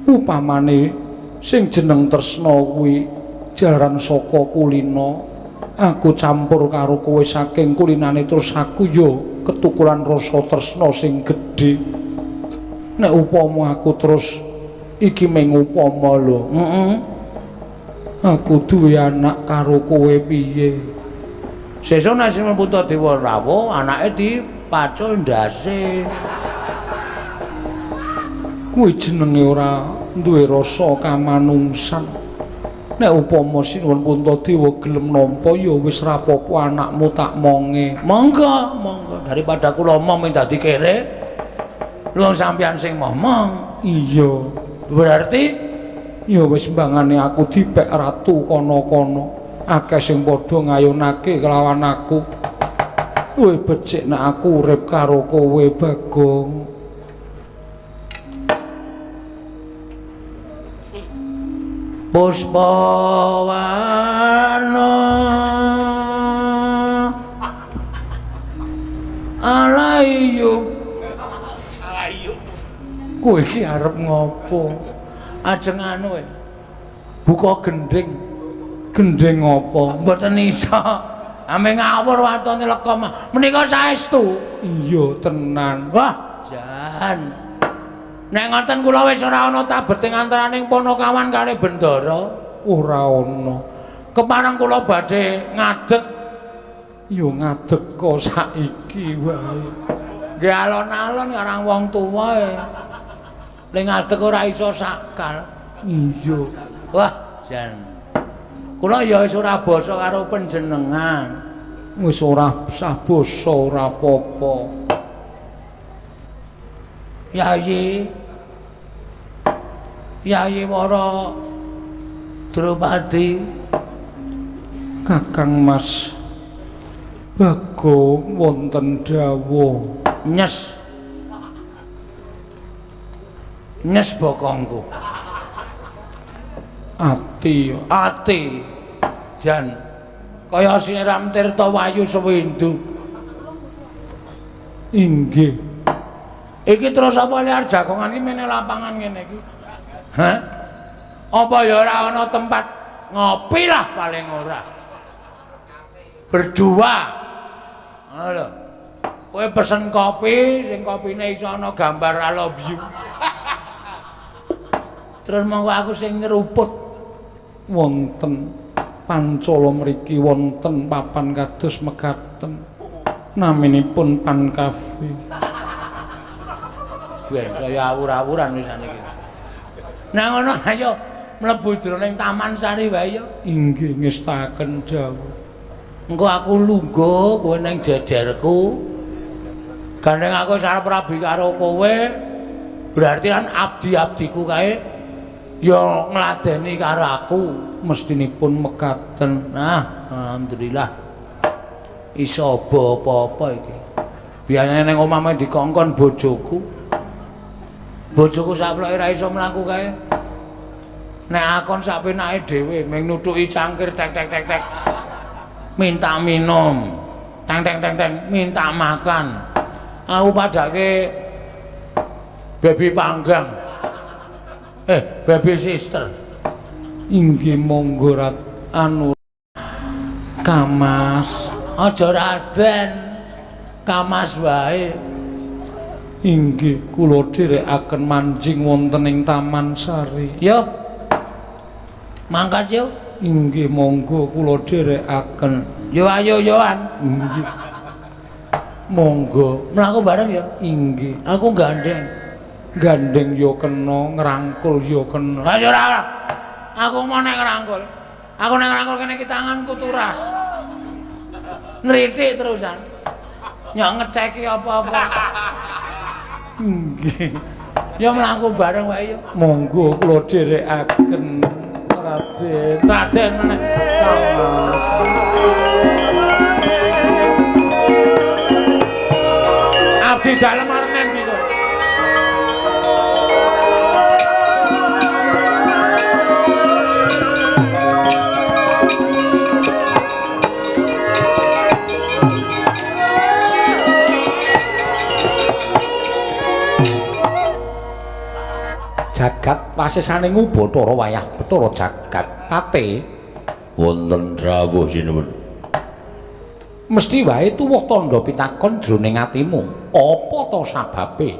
upamane sing jeneng tresna kuwi jaran saka kulina, aku campur karo kowe saking kulinane terus aku ya ketukulan rasa tresna sing gedhe. Nek upama aku terus iki mung upama lho, aku duwe anak karo kowe piye? Sesuk nek Sinuwun Puntadewa rawuh, anake dipacul ndase. Kuwi jenenge ora duwe rasa kamanungsan. Nek upama Sinuwun Puntadewa gelem nampa ya wis ra apa-apa, anakmu tak monge. Monggo, monggo. Daripada kula omong ming dadi kere, lho sampeyan sing momong. Iya. Berarti ya wis mbangane aku dipek ratu kono-kono. Akeh sing padha ngayunake kelawan aku. Luwih becik nek aku urip karo kowe, Bagong. Puspawana alayu alayu. Kowe iki arep ngopo? Ajeng anu buka gendhing. Gendhing apa? Mboten iso. Ame ngawur watone lekom. Menika saestu. Iya tenan. Wah, jan. Nek ngoten kula wis ora ana tabeting antaraning Panakawan kalih Bendara. Ora ana. Kepareng kula badhe ngadeg. Ya ngadeg kok saiki wae. Nggih alon-alon karang wong tuwa e. Ning ngadeg ora iso sakal. Iya. Wah, jan. Kula ya wis ora basa karo panjenengan. Wis ora sah basa ora apa-apa. Yayi. Yayi Wara Drupadi. Kakang Mas Bagong wonten dawuh. Nyes. Nyes bokongku. Ati, ati. Jan kaya siniram tirta wayu sewindu. Inggih. Iki terus apa liar jagongan iki mene lapangan ngene iki? Hah? Apa ya ora ana tempat ngopi lah paling ora. Berdua. Lho. Kowe pesen kopi sing kopine iso ana gambar I love you. Terus monggo aku sing ngeruput. Wonten pancala mriki wonten papan kados mekaten. Naminipun Pan Cafe. Ben saya awur-awuran wis saniki. Nah ngono ayo mlebu jroning Taman Sari wae ya. Inggih ngestaken dawuh. Engko aku lungguh kowe ning jejerku. Gandeng aku arep rabi karo kowe, berarti kan abdi-abdiku kae ya ngladeni karo aku. Mestinipun mekaten. Nah, alhamdulillah. Iso apa-apa iki. Biasane ning omah dikongkon bojoku. Bojoku saploke ra iso mlaku kae. Nek akon sak penake dhewe ming nuthuki cangkir tek tek tek tek. Minta minum. Teng teng teng teng minta makan. Aku padake baby panggang. Baby sister. Inggih monggo rat anu Kamas. Aja Raden. Kamas wae. Inggih kula dherekaken manjing wonten ing Taman Sari. Yo. Mangkat yo. Inggih monggo kula dherekaken. Yo ayo yoan. Inggih. Monggo mlaku bareng ya. Inggih. Aku gandeng. Gandeng yo kena, ngrangkul yo kena. Ayo ora. Aku mau nek ngrangkul. Aku nek ngrangkul kene iki tanganku turah. Nritik terusan. Nyok ngeceki apa-apa. Nggih. Ya mlaku bareng wae yo. Monggo kula dherekaken Raden. Raden meneh. Kamas. Abdi dalem arep nendi to? Jagat wasesane Bathara wayah Bathara jagat pate wonten dawuh sinuwun. Mesti wae tuwuh tandha pitakon jroning atimu. Apa to sababe?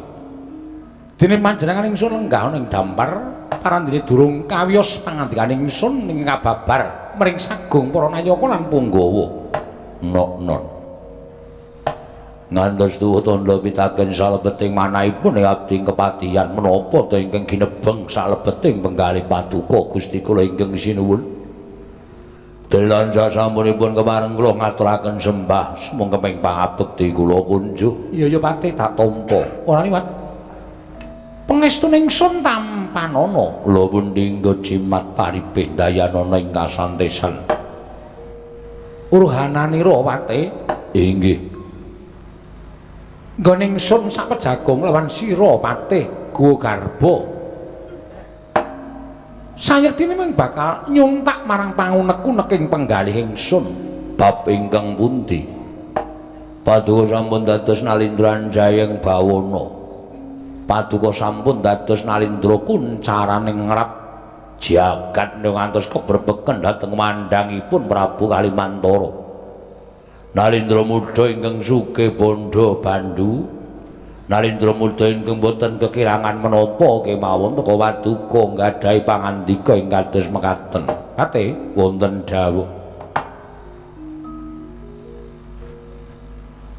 Dene panjenengan ingsun lenggah ning dampar parandene durung kawiyos pangandikane ingsun ing kababar mring sagung para nayaka lan punggawa. Nok-nok. Ngantos tuwuh tandha pitaken salebeting manahipun ing abdi kepatihan menapa ta ingkang ginebeng salebeting penggalih paduka Gusti kula ingkang sinuwun. Delan sasampunipun kepareng kula ngaturaken sembah sumangkeming pangabekti kula kunjuk. Iya ya pate tak tampa. Ora liwat. Pangestune ingsun tampanana. Kula pundi nggo jimat paripih dayanana ing kasantesan. Uruhananira pate. Inggih. Nggone ingsun sak pejagong lawan sira patih Guwa Garba. Sayektine mung bakal nyuntak marang pangunek-uneking penggalih ingsun. Bab ingkang pundi? Paduka sampun dados nalindra Jayeng Bawana. Paduka sampun dados nalindra kuncaraning ngrat jagat ngantos kebrebeken dhateng mandhangipun Prabu Kalimantara. Nalindra muda ingkang sugih bandha bandhu. Nalindra muda ingkang boten kekirangan menapa kemawon teka waduka nggadahi pangandika ing kados mekaten. Kate wonten dawuh.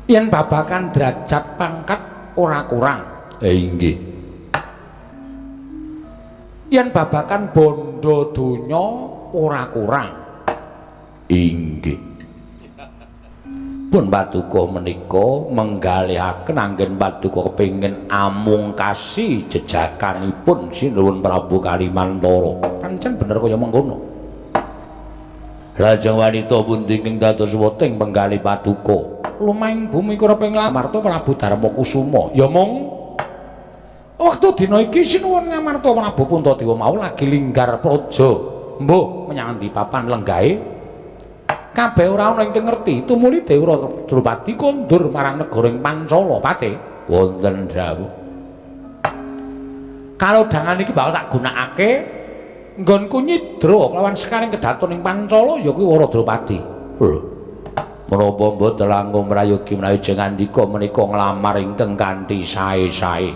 Yen babakan derajat pangkat ora kurang. Inggih. Yen babakan bondo donya ora kurang. Inggih. Pun paduka menika menggalihaken anggen paduka kepengin amungkasi jejakanipun Sinuwun Prabu Kalimantara. Pancen bener kaya mengkono. Lajeng wanita pundi ingkang dados weting penggalih paduka? Lumahing bumi kureping Ngamarta Prabu Darmakusuma. Ya mung wektu dina iki Sinuwun Ngamarta Prabu Puntadewa mau lagi linggar praja. Mbuh menyang endi papan lenggahe? Kabeh ora ana ingkang ngerti. Tumuli Dewi Drupadi kondur marang negara ing Pancala. Pate wonten dawuh. Kalodhangan iki bakal tak gunakake nggonku nyidra kelawan sekaring kedaton ing Pancala ya kuwi Wara Drupadi. Lho. Menapa mboten langkung prayogi menawi jeng ngandika menika nglamar ingkang kanthi sae-sae.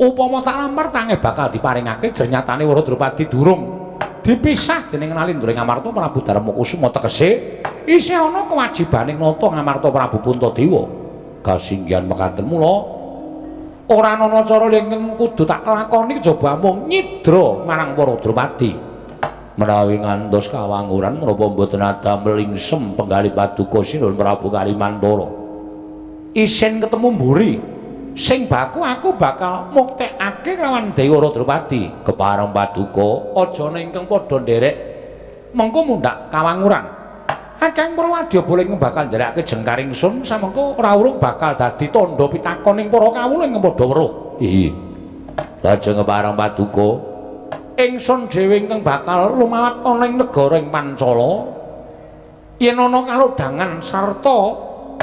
Upama tak lamar tange bakal diparingake jernyatane Wara Drupadi durung dipisah dening Nalindra Ngamarta Prabu Darmakusuma tegese isih ana kewajibaning nata Ngamarta Prabu Puntadewa. Kasinggihan mekaten mula ora ana cara ingkang kudu tak lakoni kejaba amung nyidra marang Wara Drupadi. Menawi ngantos kawanguran menapa mboten adamel lingsem penggalih paduka Sinuwun Prabu Kalimantara. Isin ketemu mburi sing baku aku bakal muktekake lawan Dewi Drupadi. Kepareng paduka aja ingkang padha nderek mengko mundhak kawanguran. Akeh para wadyabala ingkang bakal nderekake jengkar ingsun samengko ora urung bakal dadi tandha pitakon ing para kawula ingkang padha weruh. Iya. Lajeng kepareng paduka ingsun dhewe ingkang bakal lumawat ana ing negara ing Pancala yen ana kalodhangan sarta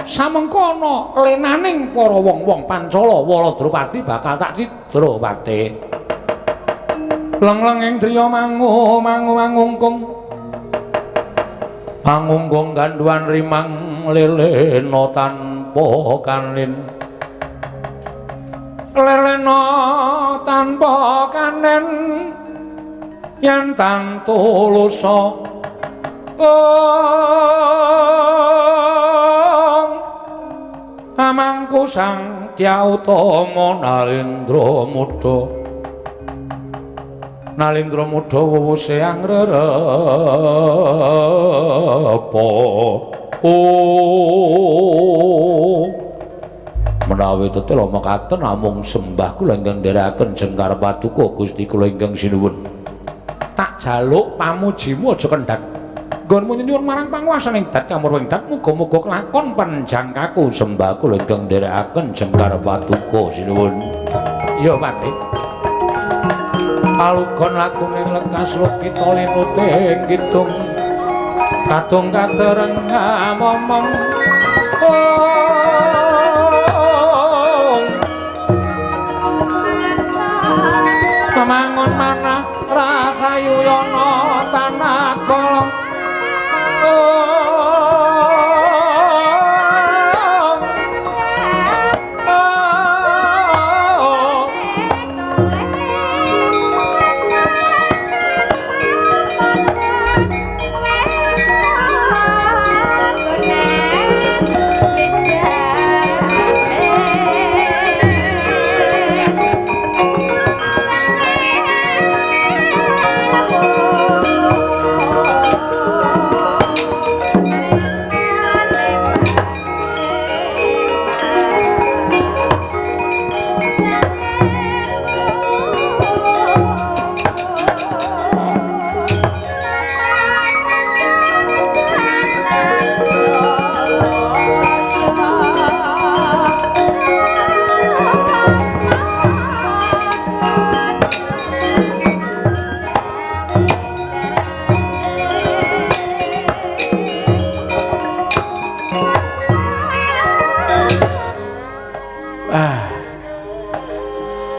samengko ana lenaning para wong-wong Pancala Wara Drupadi bakal tak cidra pate. Lengleng ing driya mangu mangu mangungkung mangungkung gandhuan rimang lelena tanpa kanin lelena tanpa kanen yen tantu lusa amangku sang Dyah Utama Nalindra muda Nalindra muda wuwuse angrerepa. Oh menawi tetela mekaten namung sembah kula ingkang nderekaken jengkar paduka Gusti kula ingkang sinuwun. Tak jaluk pamujimu aja kendhat. Nggonmu nyuwun marang panguwasaning dat kamurwing dat muga-muga kelakon panjangkaku sembah kula ingkang nderekaken jengkar paduka sinuwun. Ya Pati. Palugon lakune lekas lokita linute kidung kadung katereng momong. Mangun manah rahayu yana tanah kolong.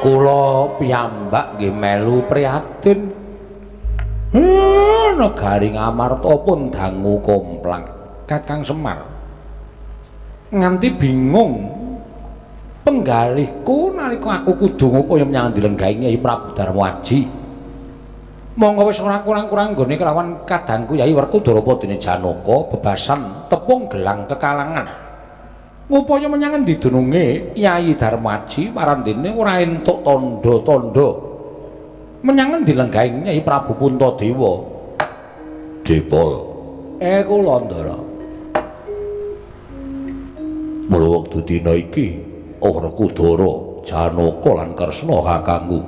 Kula piyambak nggih melu prihatin. Negari Ngamarta pun dangu komplang. Kakang Semar. Nganti bingung penggalihku nalika aku kudu ngupaya menyang dilenggahi Nyai Prabu Darmaji. Monggo wis ora kurang-kurang nggone kelawan kadangku Yai Werkudara padene Janaka bebasan tepung gelang kekalangan. Ngupaya menyang endi dununge Yai Darmaji parandene ora entuk tandha-tandha. Menyang endi lenggahi Nyai Prabu Puntadewa? Dipol. Kula Ndara. Mula wektu dina iki Werkudara, Janaka lan Kresna kakangku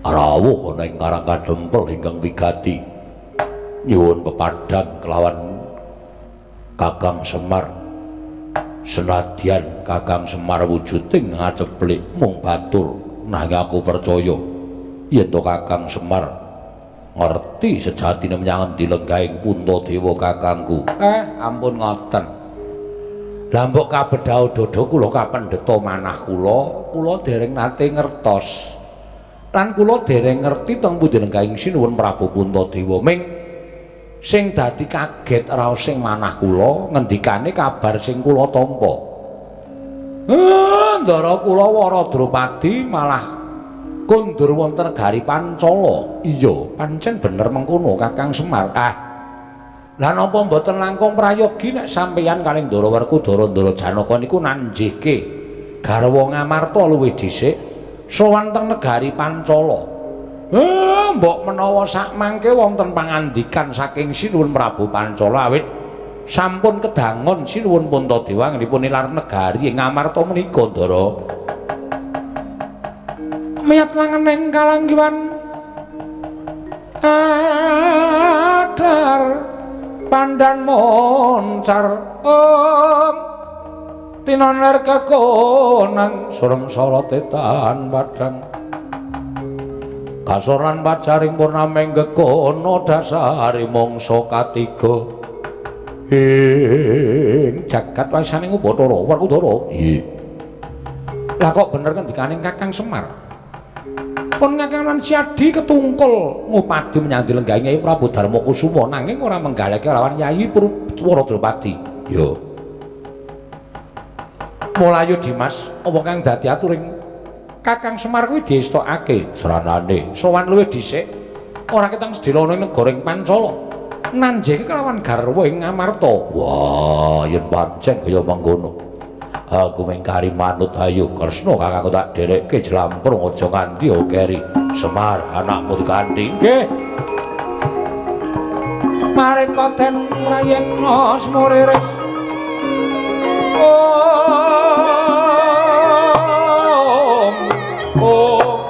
rawuh ana ing Karang Kadempel ingkang wigati nyuwun pepadhan kelawan Kakang Semar. Senadyan Kakang Semar wujuding ngaceplik mung batur, nanging aku percaya yen to Kakang Semar ngerti sejatine menyang endi lenggahing Puntadewa kakangku. Ampun ngoten. Lah mbok kabedhao dada kula kapendheta manah kula, kula dereng nate ngertos. Lan kula dereng ngerti teng pundi lenggahing Sinuwun Prabu Puntadewa. Ming sing dadi kaget raos sing manah kula ngendikane kabar sing kula tampa. Ndara kula Wara Drupadi malah kondur wonten negari Pancala. Iya, pancen bener mengkono Kakang Semar. Lah napa mboten langkung prayogi nek sampeyan kalih Ndara Werkudara Ndara Janaka niku nanjihke garwa Ngamarta luwih dhisik sowan teng negari Pancala. Mbok menawa sakmangke wonten pangandikan saking Sinuwun Prabu Pancala awit sampun kedangon Sinuwun Puntadewa anggenipun nilar negari ing Ngamarta menika Ndara. Miyat langening kalanggiwan adar pandan moncar om tinoner kekonang surem sorote tahan padang kasoran pacaring purnameng gekono dasari mangsa katiga ing jagat wasaning Bathara Werkudara. Iya. Lah kok bener ngendikaning Kakang Semar? Pun Kakang lan Siadi ketungkul ngupadi menyang dilenggahi Nyai Prabu Darmakusuma nanging ora menggaleke lawan Nyai Purwa Drupadi. Ya. Mulayu Dimas, apa kang dadi aturing Kakang Semar kuwi diestokake sranane sowan luwih dhisik ora ketang sedhela ana ing negara ing Pancala. Nanjeke kelawan garwa ing Ngamarta. Wah, yen pancen kaya mengkono. Aku mung kari manut ayo Kresna kakangku tak dherekke jlamprung aja nganti keri. Semar anakmu dikanthi. Nggih. Mareka den prayekna smuriris. Om. Om.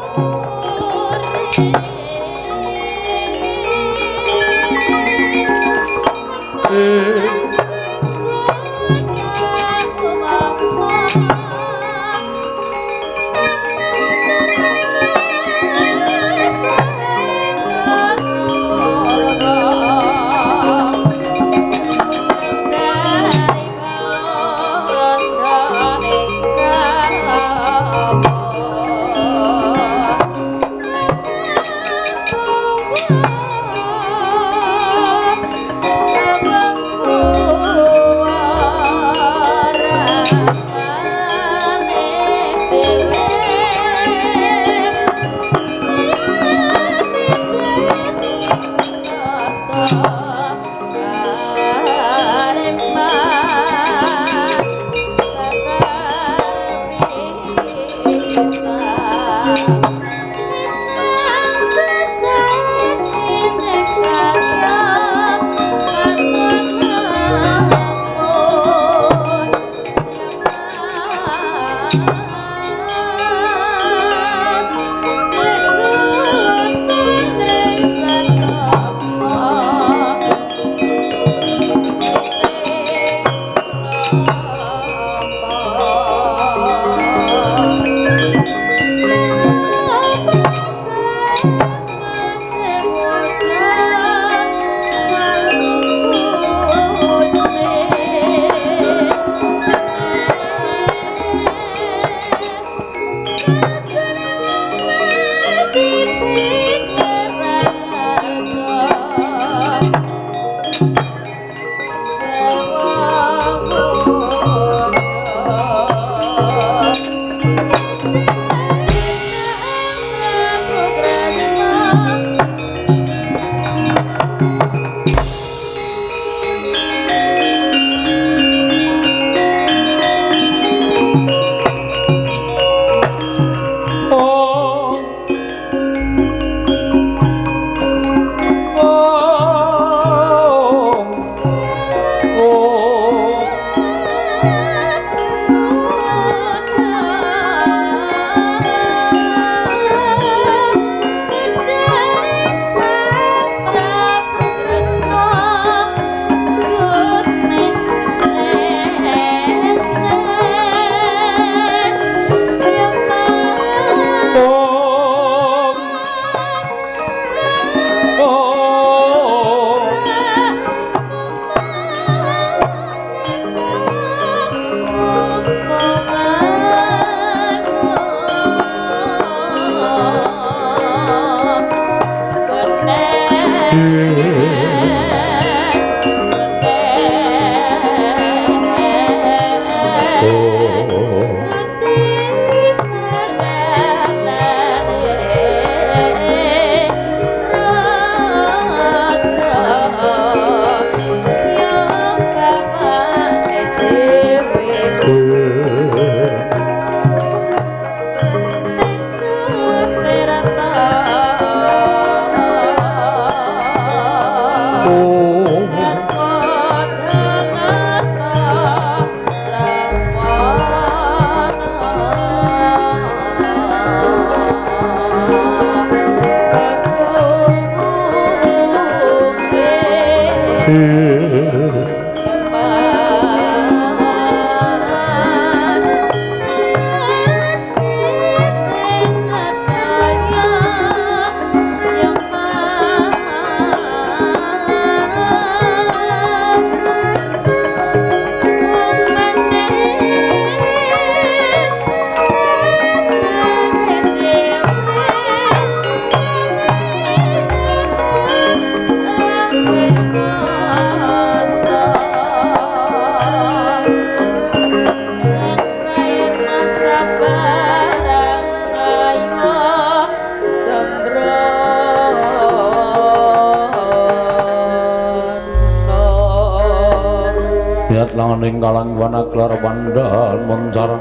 Ning kalang wana gelar pandhan moncar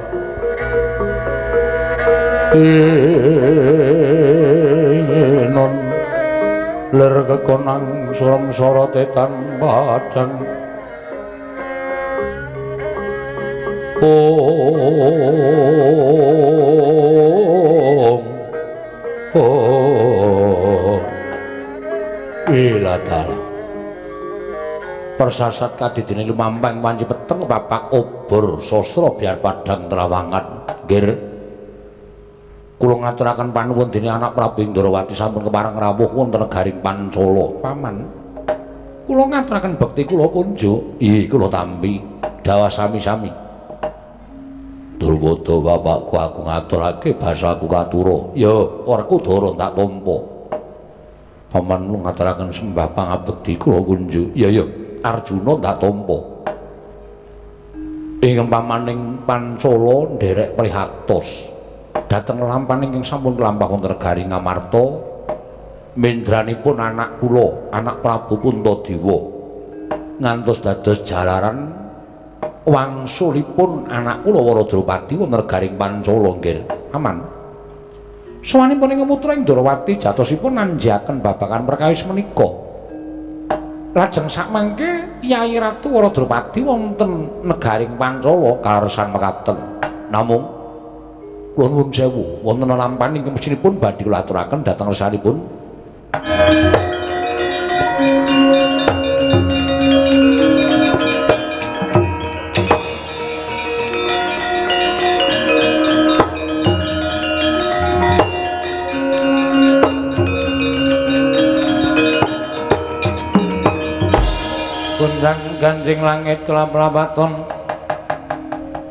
non ler kekonang surem sorote tanpa padang ong ong ilatala persasat kadidene lumampang wanci peteng papak obor sastra biar padang trawangan. Nggih, kula ngaturaken panuwun dene anak Prabu Indrawati sampun kepareng rawuh wonten negaring Pancala. Paman, kula ngaturaken bekti kula kunjuk. Inggih, kula tampi dawah sami-sami. Durwada bapakku aku ngaturake basaku katura. Ya, Werkudara tak tampa. Paman ngaturaken sembah pangabekti kula kunjuk. Ya ya, Arjuna tak tampa. Ing pamaning Pancala nderek prihatos dhateng lampahan ingkang sampun kelampah wonten negari Ngamarta, mendranipun anak kula, anak Prabu Puntadewa, ngantos dados jalaran wangsulipun anak kula Waradropati wonten negaring Pancala. Nggih, aman. Sowanipun ing putra Indrawati jatosipun nanjaken babagan perkawis menika. Lajeng sakmangke Kyai Ratu Waradropati wonten negaring Pancala kaleresan mekaten. Namung kula nuwun sewu, wonten lampahan ingkang mesinipun badhe kula aturaken dhateng resanipun. Gonjang ganjing langit kelap-lapaton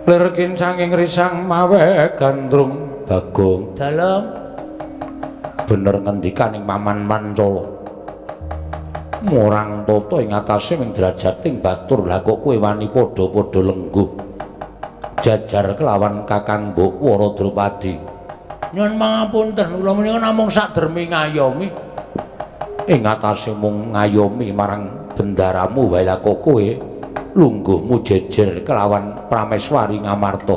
lerkin sanging risang mawe gandrung. Bagong dalem bener ngendikaning Paman Pancala, murang tata ing atase ming drajating batur. Lah kok kowe wani padha-padha lengguh jajar kelawan Kakang Mbok Waradropati? Nyuwun pangapunten, kula menika namung sadermi ngayomi. Ing atase mung ngayomi marang bendaramu wae, lah kok kowe lungguhmu jejer kelawan Prameswari Ngamarta?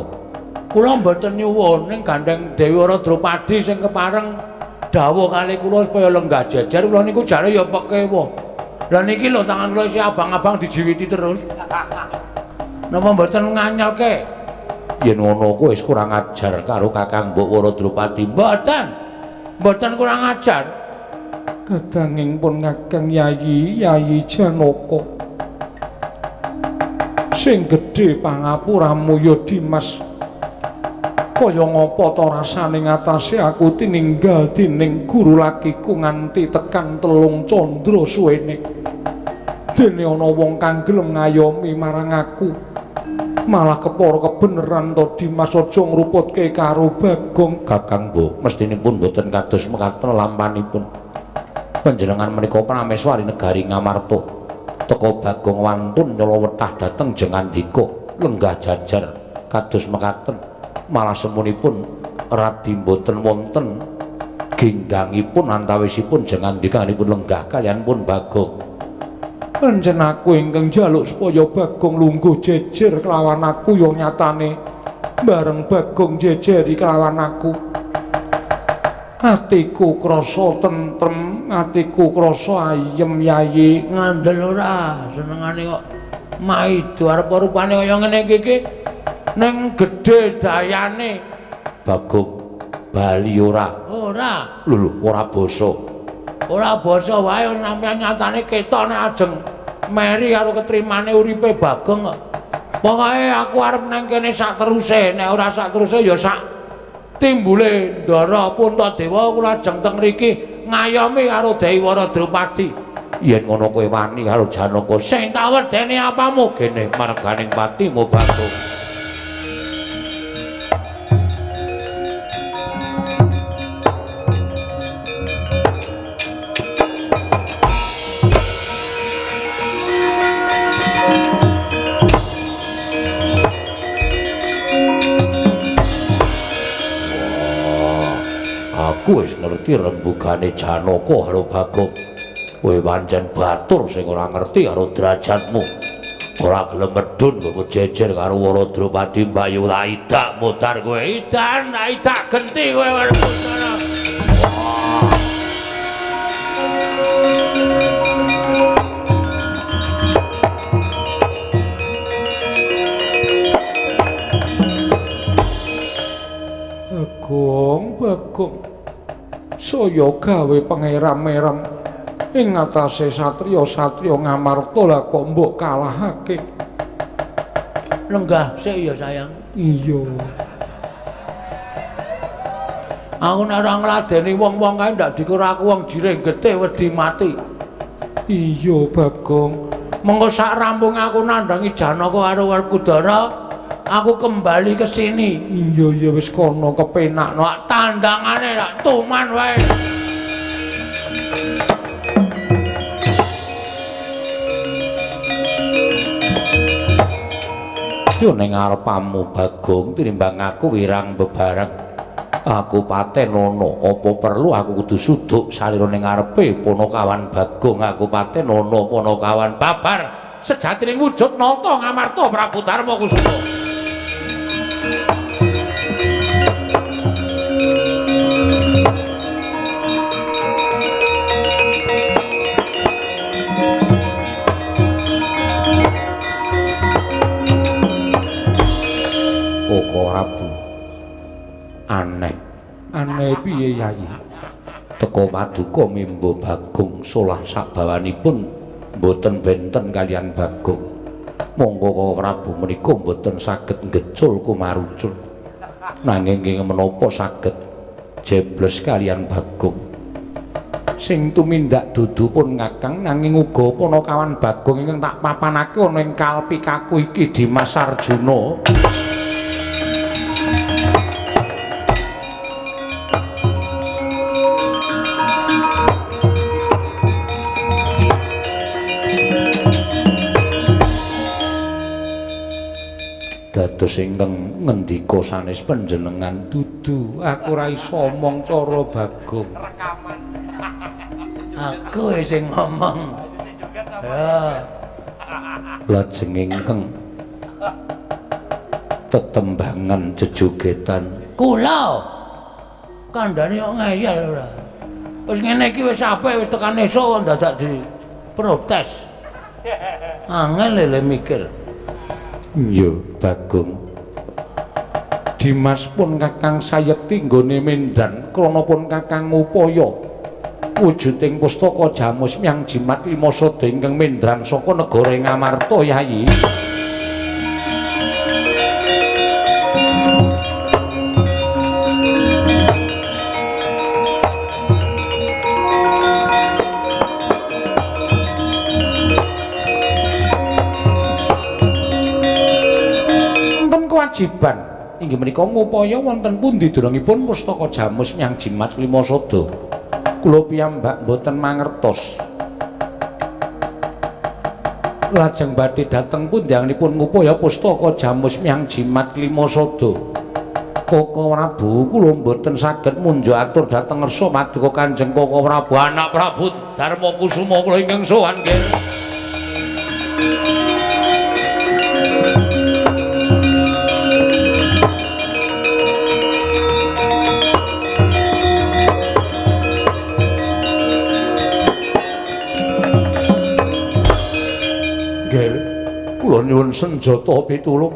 Kula mboten nyuwun, ning gandeng Dewi Waradropati sing kepareng dawuh kali kula supaya lenggah jejer, kula niku jare ya pekewa. Lah niki lho tangan kula isih abang-abang dijiwiti terus. Napa mboten nganyelke? Yen ngono kowe wis kurang ajar karo Kakang Mbok Waradropati. Mboten. Mboten kurang ajar. Kadanging pun Kakang Yayi, Yayi Janaka. Sing gedhe pangapuramu ya Dimas. Kaya ngapa ta rasane ngatasé aku tininggal dening guru lakiku nganti tekan 3 candra suwene. Dene ana wong kang gelem ngayomi marang aku. Malah kepara kebeneran to Dimas, aja ngruputke karo Bagong. Kakang Mbok, mestinipun mboten kados mekaten lampanipun. Panjenengan menika prameswari negari Ngamarta. Teka Bagong wantun nyala wetah dhateng Jengandika lenggah jajar kados mekaten. Malah semunipun radi mboten wonten ginggangipun antawisipun Jengandika-anipun lenggah kaliyan pun Bagong. Pancen aku ingkang njaluk supaya Bagong lungguh jejer kelawan aku ya nyatane bareng Bagong jejeri kelawan aku. Atiku krasa tentrem, atiku krasa ayem Yayi. Ngandel ora senengane kok maido arep rupane kaya ngene iki iki ning gedhe dayane. Bagong bali ora? Ora. Lho lho, ora basa. Ora basa wae sampeyan nyatane ketok nek ajeng meri karo ketrimane uripe Bagong kok. Pokoke aku arep nang kene sak teruse, nek ora sak teruse ya sak timbule Ndara Puntadewa kula ajeng teng mriki ngayomi karo Dewi Wara Drupadi. Yen ngono kowe wani karo Janaka sing tak wedeni apamu gene marganing patimu Bagong. Aku wis ngerti rembugane Janaka karo Bagong. Kowe pancen batur sing ora ngerti karo derajatmu. Ora gelem medhun kok jejer karo Wara Drupadi mbayu laidak mutar kowe. Idan, idak genti kowe Werkudara. Bagong, Bagong. Saya gawe pangeram-eram ing ngatasé satriya-satriya Ngamarta lah kok mbok kalahake. Lenggah sik ya sayang. Iya. Aku nek ora ngladeni wong-wong kae ndak dikira aku wong jirih getih wedi mati. Iya Bagong. Mengko sak rampung aku nandhangi Janaka karo Werkudara, aku kembali ke sini. Iya iya wis kono kepenakno tandangane rak tuman wae. Yo ning ngarepamu Bagong tinimbang aku wirang bebareng. Aku patenono apa perlu aku kudu suduk salira ning ngarepe Panakawan Bagong. Aku patenono Panakawan babar sejatine wujud nata Ngamarta Prabu Darma Kusuma. Koko Prabu aneh aneh piye Yayi? Teko paduka mimbo Bagong solah sabawanipun mboten benten kaliyan Bagong. Monggo Koko Prabu menika mboten saged ngecul kumarucul, nanging nggih menapa saged jebles kaliyan Bagong. Sing tumindak dudu pun Kakang, nanging uga Panakawan Bagong ingkang tak papanake ana ing kalpikaku iki Dimas Arjuna. Dados ingkang ngendika sanes panjenengan dudu, aku ora iso omong cara Bagong. Aku sing ngomong. Ya. Lajeng ingkang tetembangan jejogetan kula. Kandhane kok ngeyel ora. Wis ngene iki wis apik wis tekan esuk dadak diprotes. Angel lho mikir. Iya Bagong. Dimas pun Kakang sayekti nggone mendan krana pun Kakang ngupaya wujuding pustaka Jamus Myang Jimat Lima Sada ingkang mendran saka negara Ngamarta Yayi. Kewajiban inggih menika ngupaya wonten pundi durungipun pustaka Jamus Myang Jimat Lima Sada. Kula piyambak mboten mangertos. Lajeng badhe dhateng pundi anggenipun ngupaya pustaka jamus miyang jimat klima sada. Koko Prabu kula mboten saged munjuk atur dhateng ngersa paduka Kanjeng Koko Prabu anak Prabu Darma Kusuma kula ingkang sowan nggih. Nggih, kula nyuwun senjata pitulung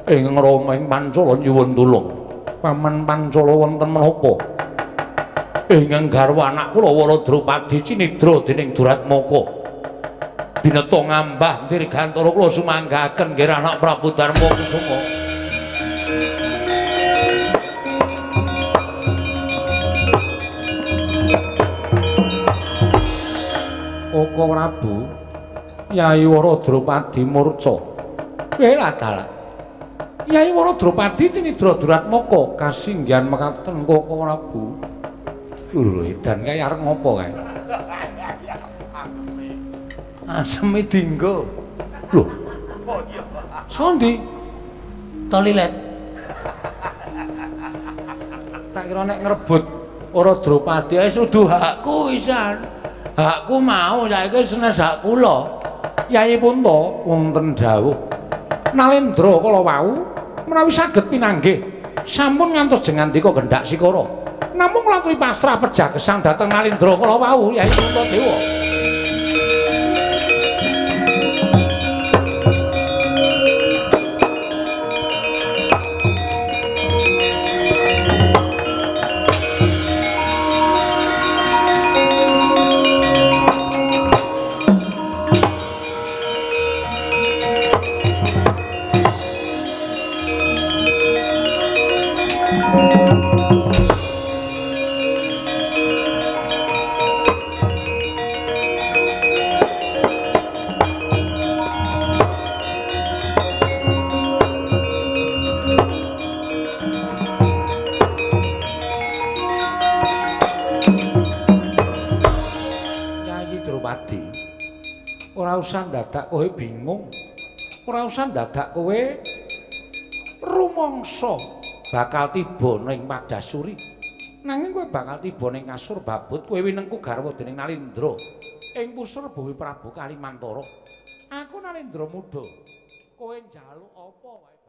ing Rama ing Pancala nyuwun tulung. Paman Pancala wonten menapa? Ingkang garwa anak kula Wara Drupadi cinidra dening Duratmaka. Bineta ngambah dirgantara kula sumanggahaken nggih anak Prabu Darma Kusuma. Koko Prabu Yai Wara Drupadi murca. Welah dalah. Yai Wara Drupadi cinidra Duratmaka kasinggihan mekaten Koko Prabu. Lho edan kae arep ngopo kae? Aseme dinggo. Lho. Sondi? Toilet. Tak kira nek ngrebut Wara Drupadi wis udu hakku wisan. Hakku mau saiki senes hak kula. Yai Punta wonten dawuh. Nalendra kala wau menawi saged pinanggih sampun ngantos jengandika gendhak sikara. Namung latri pasrah pejah gesang dhateng Nalendra kala wau Yai Punta Dewa. Ora usah dadak kowe bingung. Ora usah dadak kowe rumangsa bakal tiba ning Padasuri. Nanging kowe bakal tiba ning kasur babut kowe winengku garwa dening Nalendra ing pusar Bumi Prabu Kalimantara. Aku Nalendra muda. Kowe njaluk apa wae?